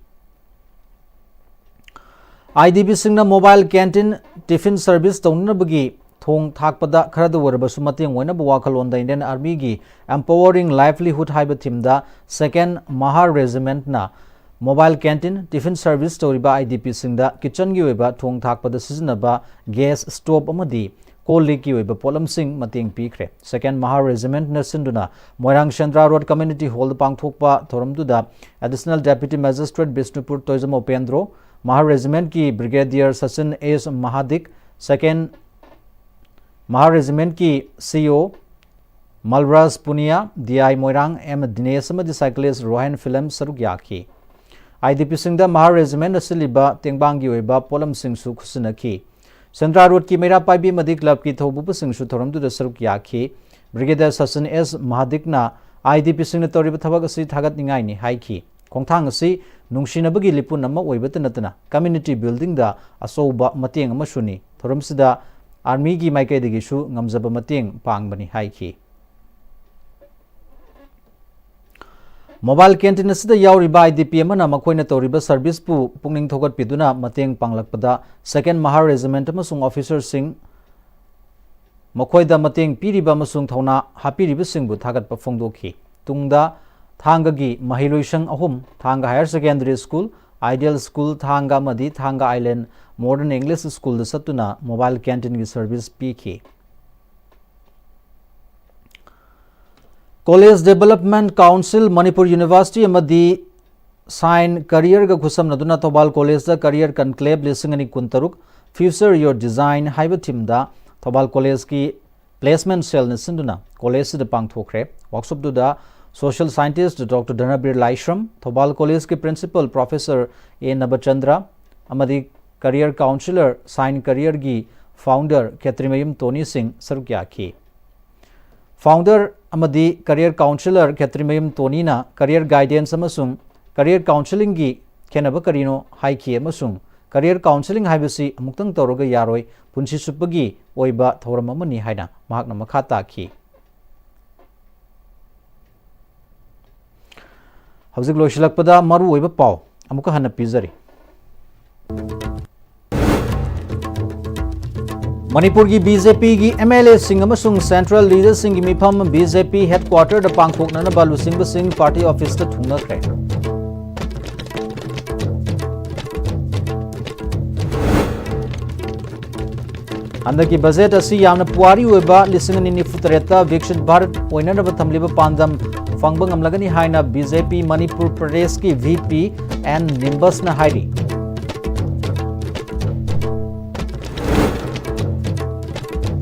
IDPꯁꯤꯡꯅ mobile canteen tiffin service ꯇꯧꯅꯅꯕꯒꯤ ꯊꯣꯡ ꯊꯥꯛꯄꯗ ꯈꯔꯗ ꯑꯣꯏꯔꯕꯁꯨ ꯃꯇꯦꯡ ꯑꯣꯏꯅꯕ ꯋꯥꯈꯜꯂꯣꯟꯗ Indian Armyꯒꯤ Empowering Livelihood ꯍꯥꯏꯕ themeꯗ Second Mahar Regimentꯅ mobile canteen tiffin service ꯇꯧꯔꯤꯕ IDPꯁꯤꯡꯗ kitchenꯒꯤ ꯑꯣꯏꯕ ꯊꯣꯡ ꯊꯥꯛꯄꯗ ꯁꯤꯖꯤꯟꯅꯕ gas stove ꯑꯃꯗꯤ ꯀꯣꯜ ꯂꯤꯛꯀꯤ ꯑꯣꯏꯕ ꯄꯣꯠꯂꯝꯁꯤꯡ ꯃꯇꯦꯡ ꯄꯤꯈ꯭ꯔꯦ꯫ Second Mahar Regimentꯅ ꯁꯤꯟꯗꯨꯅ ꯃꯣꯏꯔꯥꯡ ꯁꯦꯟꯗ꯭ꯔꯥ Road Community Hallꯗ ꯄꯥꯡꯊꯣꯛꯄ ꯊꯧꯔꯝꯗꯨꯗ Additional Deputy Magistrate Bishnupur Toijam Upendro, Mahar Regimentꯀꯤ Brigadier Sachin S Mahadik, Second Mahar Regimentꯀꯤ CO Malraj Puniya, DI Moirang M Dinesh ꯑꯃꯗꯤ cyclist ꯔꯣꯍꯟ ꯐꯤꯂꯝ ꯁꯔꯨꯛ ꯌꯥꯈꯤ꯫ IDPꯁꯤꯡꯗ Mahar Regimentꯅ ꯁꯤꯜꯂꯤꯕ ꯇꯦꯡꯕꯥꯡꯒꯤ ꯑꯣꯏꯕ ꯄꯣꯠꯂꯝꯁꯤꯡꯁꯨ ꯈꯨꯠꯁꯤꯟꯅꯈꯤ꯫ ꯁꯦꯟꯗ꯭ꯔꯥ Roadꯀꯤ ꯃꯩꯔꯥ ꯄꯥꯏꯕꯤ ꯑꯃꯗꯤ clubꯀꯤ ꯊꯧꯕꯨꯕꯁꯤꯡꯁꯨ ꯊꯧꯔꯝꯗꯨꯗ ꯁꯔꯨꯛ ꯌꯥꯈꯤ꯫ Brigadier ꯁꯆꯤꯟ ꯑꯦꯁ ꯃꯍꯥꯗꯤꯛꯅ IDPꯁꯤꯡꯅ ꯇꯧꯔꯤꯕ ꯊꯕꯛ ꯑꯁꯤ ꯊꯥꯒꯠꯅꯤꯡꯉꯥꯏꯅꯤ ꯍꯥꯏꯈꯤ꯫ ꯈꯣꯡꯊꯥꯡ ꯑꯁꯤ ꯅꯨꯡꯁꯤꯅꯕꯒꯤ ꯂꯤꯄꯨꯟ ꯑꯃ ꯑꯣꯏꯕꯇ ꯅꯠꯇꯅ community buildingꯗ ꯑꯆꯧꯕ ꯃꯇꯦꯡ ꯑꯃꯁꯨꯅꯤ꯫ ꯊꯧꯔꯝꯁꯤꯗ ꯑꯥꯔꯃꯤꯒꯤ ꯃꯥꯏꯀꯩꯗꯒꯤꯁꯨ ꯉꯝꯖꯕ ꯃꯇꯦꯡ ꯄꯥꯡꯕꯅꯤ ꯍꯥꯏꯈꯤ꯫ ꯃꯣꯕꯥꯏꯜ ꯀꯦꯟꯇꯤꯟ ꯑꯁꯤꯗ ꯌꯥꯎꯔꯤꯕ IDP ꯑꯃꯅ ꯃꯈꯣꯏꯅ ꯇꯧꯔꯤꯕ ꯁꯔꯚꯤꯁꯄꯨ ꯄꯨꯛꯅꯤꯡ ꯊꯧꯒꯠꯄꯤꯗꯨꯅ ꯃꯇꯦꯡ ꯄꯥꯡꯂꯛꯄꯗ Second Mahar Regiment ꯑꯃꯁꯨꯡ officerꯁꯤꯡ, ꯃꯈꯣꯏꯗ ꯃꯇꯦꯡ ꯄꯤꯔꯤꯕ ꯑꯃꯁꯨꯡ ꯊꯧꯅꯥ ꯍꯥꯞꯄꯤꯔꯤꯕꯁꯤꯡꯕꯨ ꯊꯥꯒꯠꯄ ꯐꯣꯡꯗꯣꯛꯈꯤ꯫ ꯇꯨꯡꯗ ꯊꯥꯡꯒꯒꯤ ꯃꯍꯩꯂꯣꯏꯁꯪ ꯑꯍꯨꯝ, ꯊꯥꯡꯒ Higher Secondary School, Ideal School ꯊꯥꯡꯒ ꯑꯃꯗꯤ ꯊꯥꯡꯒ Island Modern English Schoolꯗ ꯆꯠꯇꯨꯅ ꯃꯣꯕꯥꯏꯜ ꯀꯦꯟꯇꯤꯟꯒꯤ ꯁꯔꯚꯤꯁ ꯄꯤꯈꯤ꯫ College Development Council, Manipur University ꯑꯃꯗꯤ Shine Careerꯒ ꯈꯨꯠꯁꯝꯅꯗꯨꯅ ꯊꯧꯕꯥꯜ ꯀꯣꯂꯦꯖꯇ Career Conclave ꯂꯤꯁꯤꯡ ꯑꯅꯤ ꯀꯨꯟꯇꯔꯨꯛ Future Your Design ꯍꯥꯏꯕ themeꯗ ꯊꯧꯕꯥꯜ ꯀꯣꯂꯦꯖꯀꯤ placement cellꯅ ꯁꯤꯟꯗꯨꯅ ꯀꯣꯂꯦꯖꯁꯤꯗ ꯄꯥꯡꯊꯣꯛꯈ꯭ꯔꯦ꯫ Workshopꯇꯨꯗ social scientist Doctor ꯙꯅꯕꯤꯔ ꯂꯥꯏꯁ꯭ꯔꯝ, ꯊꯧꯕꯥꯜ ꯀꯣꯂꯦꯖꯀꯤ principal Professor A ꯅꯕꯆꯟꯗ꯭ꯔ ꯑꯃꯗꯤ Career Counsellor Shine Careerꯒꯤ founder ꯈꯦꯇ꯭ꯔꯤꯃꯌꯨꯝ ꯇꯣꯅꯤ ꯁꯤꯡ ꯁꯔꯨꯛ ꯌꯥꯈꯤ꯫ Founder ꯑꯃꯗꯤ Career Counsellor ꯈꯦꯇ꯭ꯔꯤꯃꯌꯨꯝ ꯇꯣꯅꯤꯅ career guidance ꯑꯃꯁꯨꯡ career counsellingꯒꯤ ꯈꯦꯠꯅꯕ ꯀꯔꯤꯅꯣ ꯍꯥꯏꯈꯤ ꯑꯃꯁꯨꯡ career counselling ꯍꯥꯏꯕꯁꯤ ꯑꯃꯨꯛꯇꯪ ꯇꯧꯔꯒ ꯌꯥꯔꯣꯏ, ꯄꯨꯟꯁꯤ ꯆꯨꯞꯄꯒꯤ ꯑꯣꯏꯕ ꯊꯧꯔꯝ ꯑꯃꯅꯤ ꯍꯥꯏꯅ ꯃꯍꯥꯛꯅ ꯃꯈꯥ ꯇꯥꯈꯤ꯫ ꯍꯧꯖꯤꯛ ꯂꯣꯏꯁꯤꯜꯂꯛꯄꯗ ꯃꯔꯨꯑꯣꯏꯕ ꯄꯥꯎ ꯑꯃꯨꯛꯀ ꯍꯟꯅ ꯄꯤꯖꯔꯤ꯫ ꯃꯅꯤꯄꯨꯔꯒꯤ BJPꯒꯤ MLAꯁꯤꯡ ꯑꯃꯁꯨꯡ central leaderꯁꯤꯡꯒꯤ ꯃꯤꯐꯝ BJP headquarterꯗ ꯄꯥꯡꯊꯣꯛꯅꯅꯕ ꯂꯨꯆꯤꯡꯕꯁꯤꯡ party officeꯇ ꯊꯨꯡꯅꯈ꯭ꯔꯦ꯫ ꯍꯟꯗꯛꯀꯤ budget ꯑꯁꯤ ꯌꯥꯝꯅ ꯄꯨꯋꯥꯔꯤ ꯑꯣꯏꯕ ꯂꯤꯁꯤꯡ ꯑꯅꯤ ꯅꯤꯐꯨ ꯇꯔꯦꯠꯇ ꯕꯤꯛꯁꯤꯠ ꯚꯥꯔꯠ ꯑꯣꯏꯅꯅꯕ ꯊꯝꯂꯤꯕ ꯄꯥꯟꯗꯝ ꯐꯪꯕ ꯉꯝꯂꯒꯅꯤ ꯍꯥꯏꯅ BJP ꯃꯅꯤꯄꯨꯔ ꯄ꯭ꯔꯗꯦꯁꯀꯤ VP ꯑꯦꯟ ꯅꯤꯝꯕꯁꯅ ꯍꯥꯏꯔꯤ꯫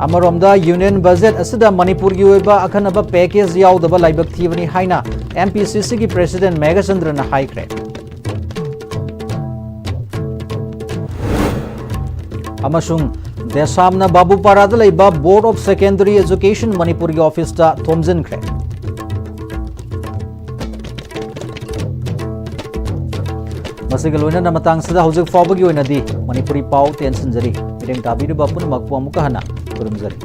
ꯑꯃꯔꯣꯝꯗ, union budget ꯑꯁꯤꯗ ꯃꯅꯤꯄꯨꯔꯒꯤ ꯑꯣꯏꯕ ꯑꯈꯟꯅꯕ package ꯌꯥꯎꯗꯕ ꯂꯥꯏꯕꯛ ꯊꯤꯕꯅꯤ ꯍꯥꯏꯅ MPCCꯒꯤ president ꯃꯦꯘꯆꯟꯗ꯭ꯔꯅ ꯍꯥꯏꯈ꯭ꯔꯦ꯫ ꯑꯃꯁꯨꯡ ꯗꯦꯁꯥꯝꯅ ꯕꯥꯕꯨꯄꯥꯔꯥꯗ ꯂꯩꯕ Board of Secondary Education ꯃꯅꯤꯄꯨꯔꯒꯤ officeꯇ ꯊꯣꯝꯖꯤꯟꯈ꯭ꯔꯦ꯫ ꯃꯁꯤꯒ ꯂꯣꯏꯅꯅ ꯃꯇꯥꯡꯁꯤꯗ ꯍꯧꯖꯤꯛ ꯐꯥꯎꯕꯒꯤ ꯑꯣꯏꯅꯗꯤ ꯃꯅꯤꯄꯨꯔꯤ ꯄꯥꯎ ꯇꯦꯟꯁꯤꯟꯖꯔꯤ꯫ ꯃꯤꯠꯌꯦꯡ ꯇꯥꯕꯤꯔꯤꯕ ꯄꯨꯝꯅꯃꯛꯄꯨ ꯑꯃꯨꯛꯀ ꯍꯟꯅ ꯈꯨꯔꯨꯝꯖꯔꯤ꯫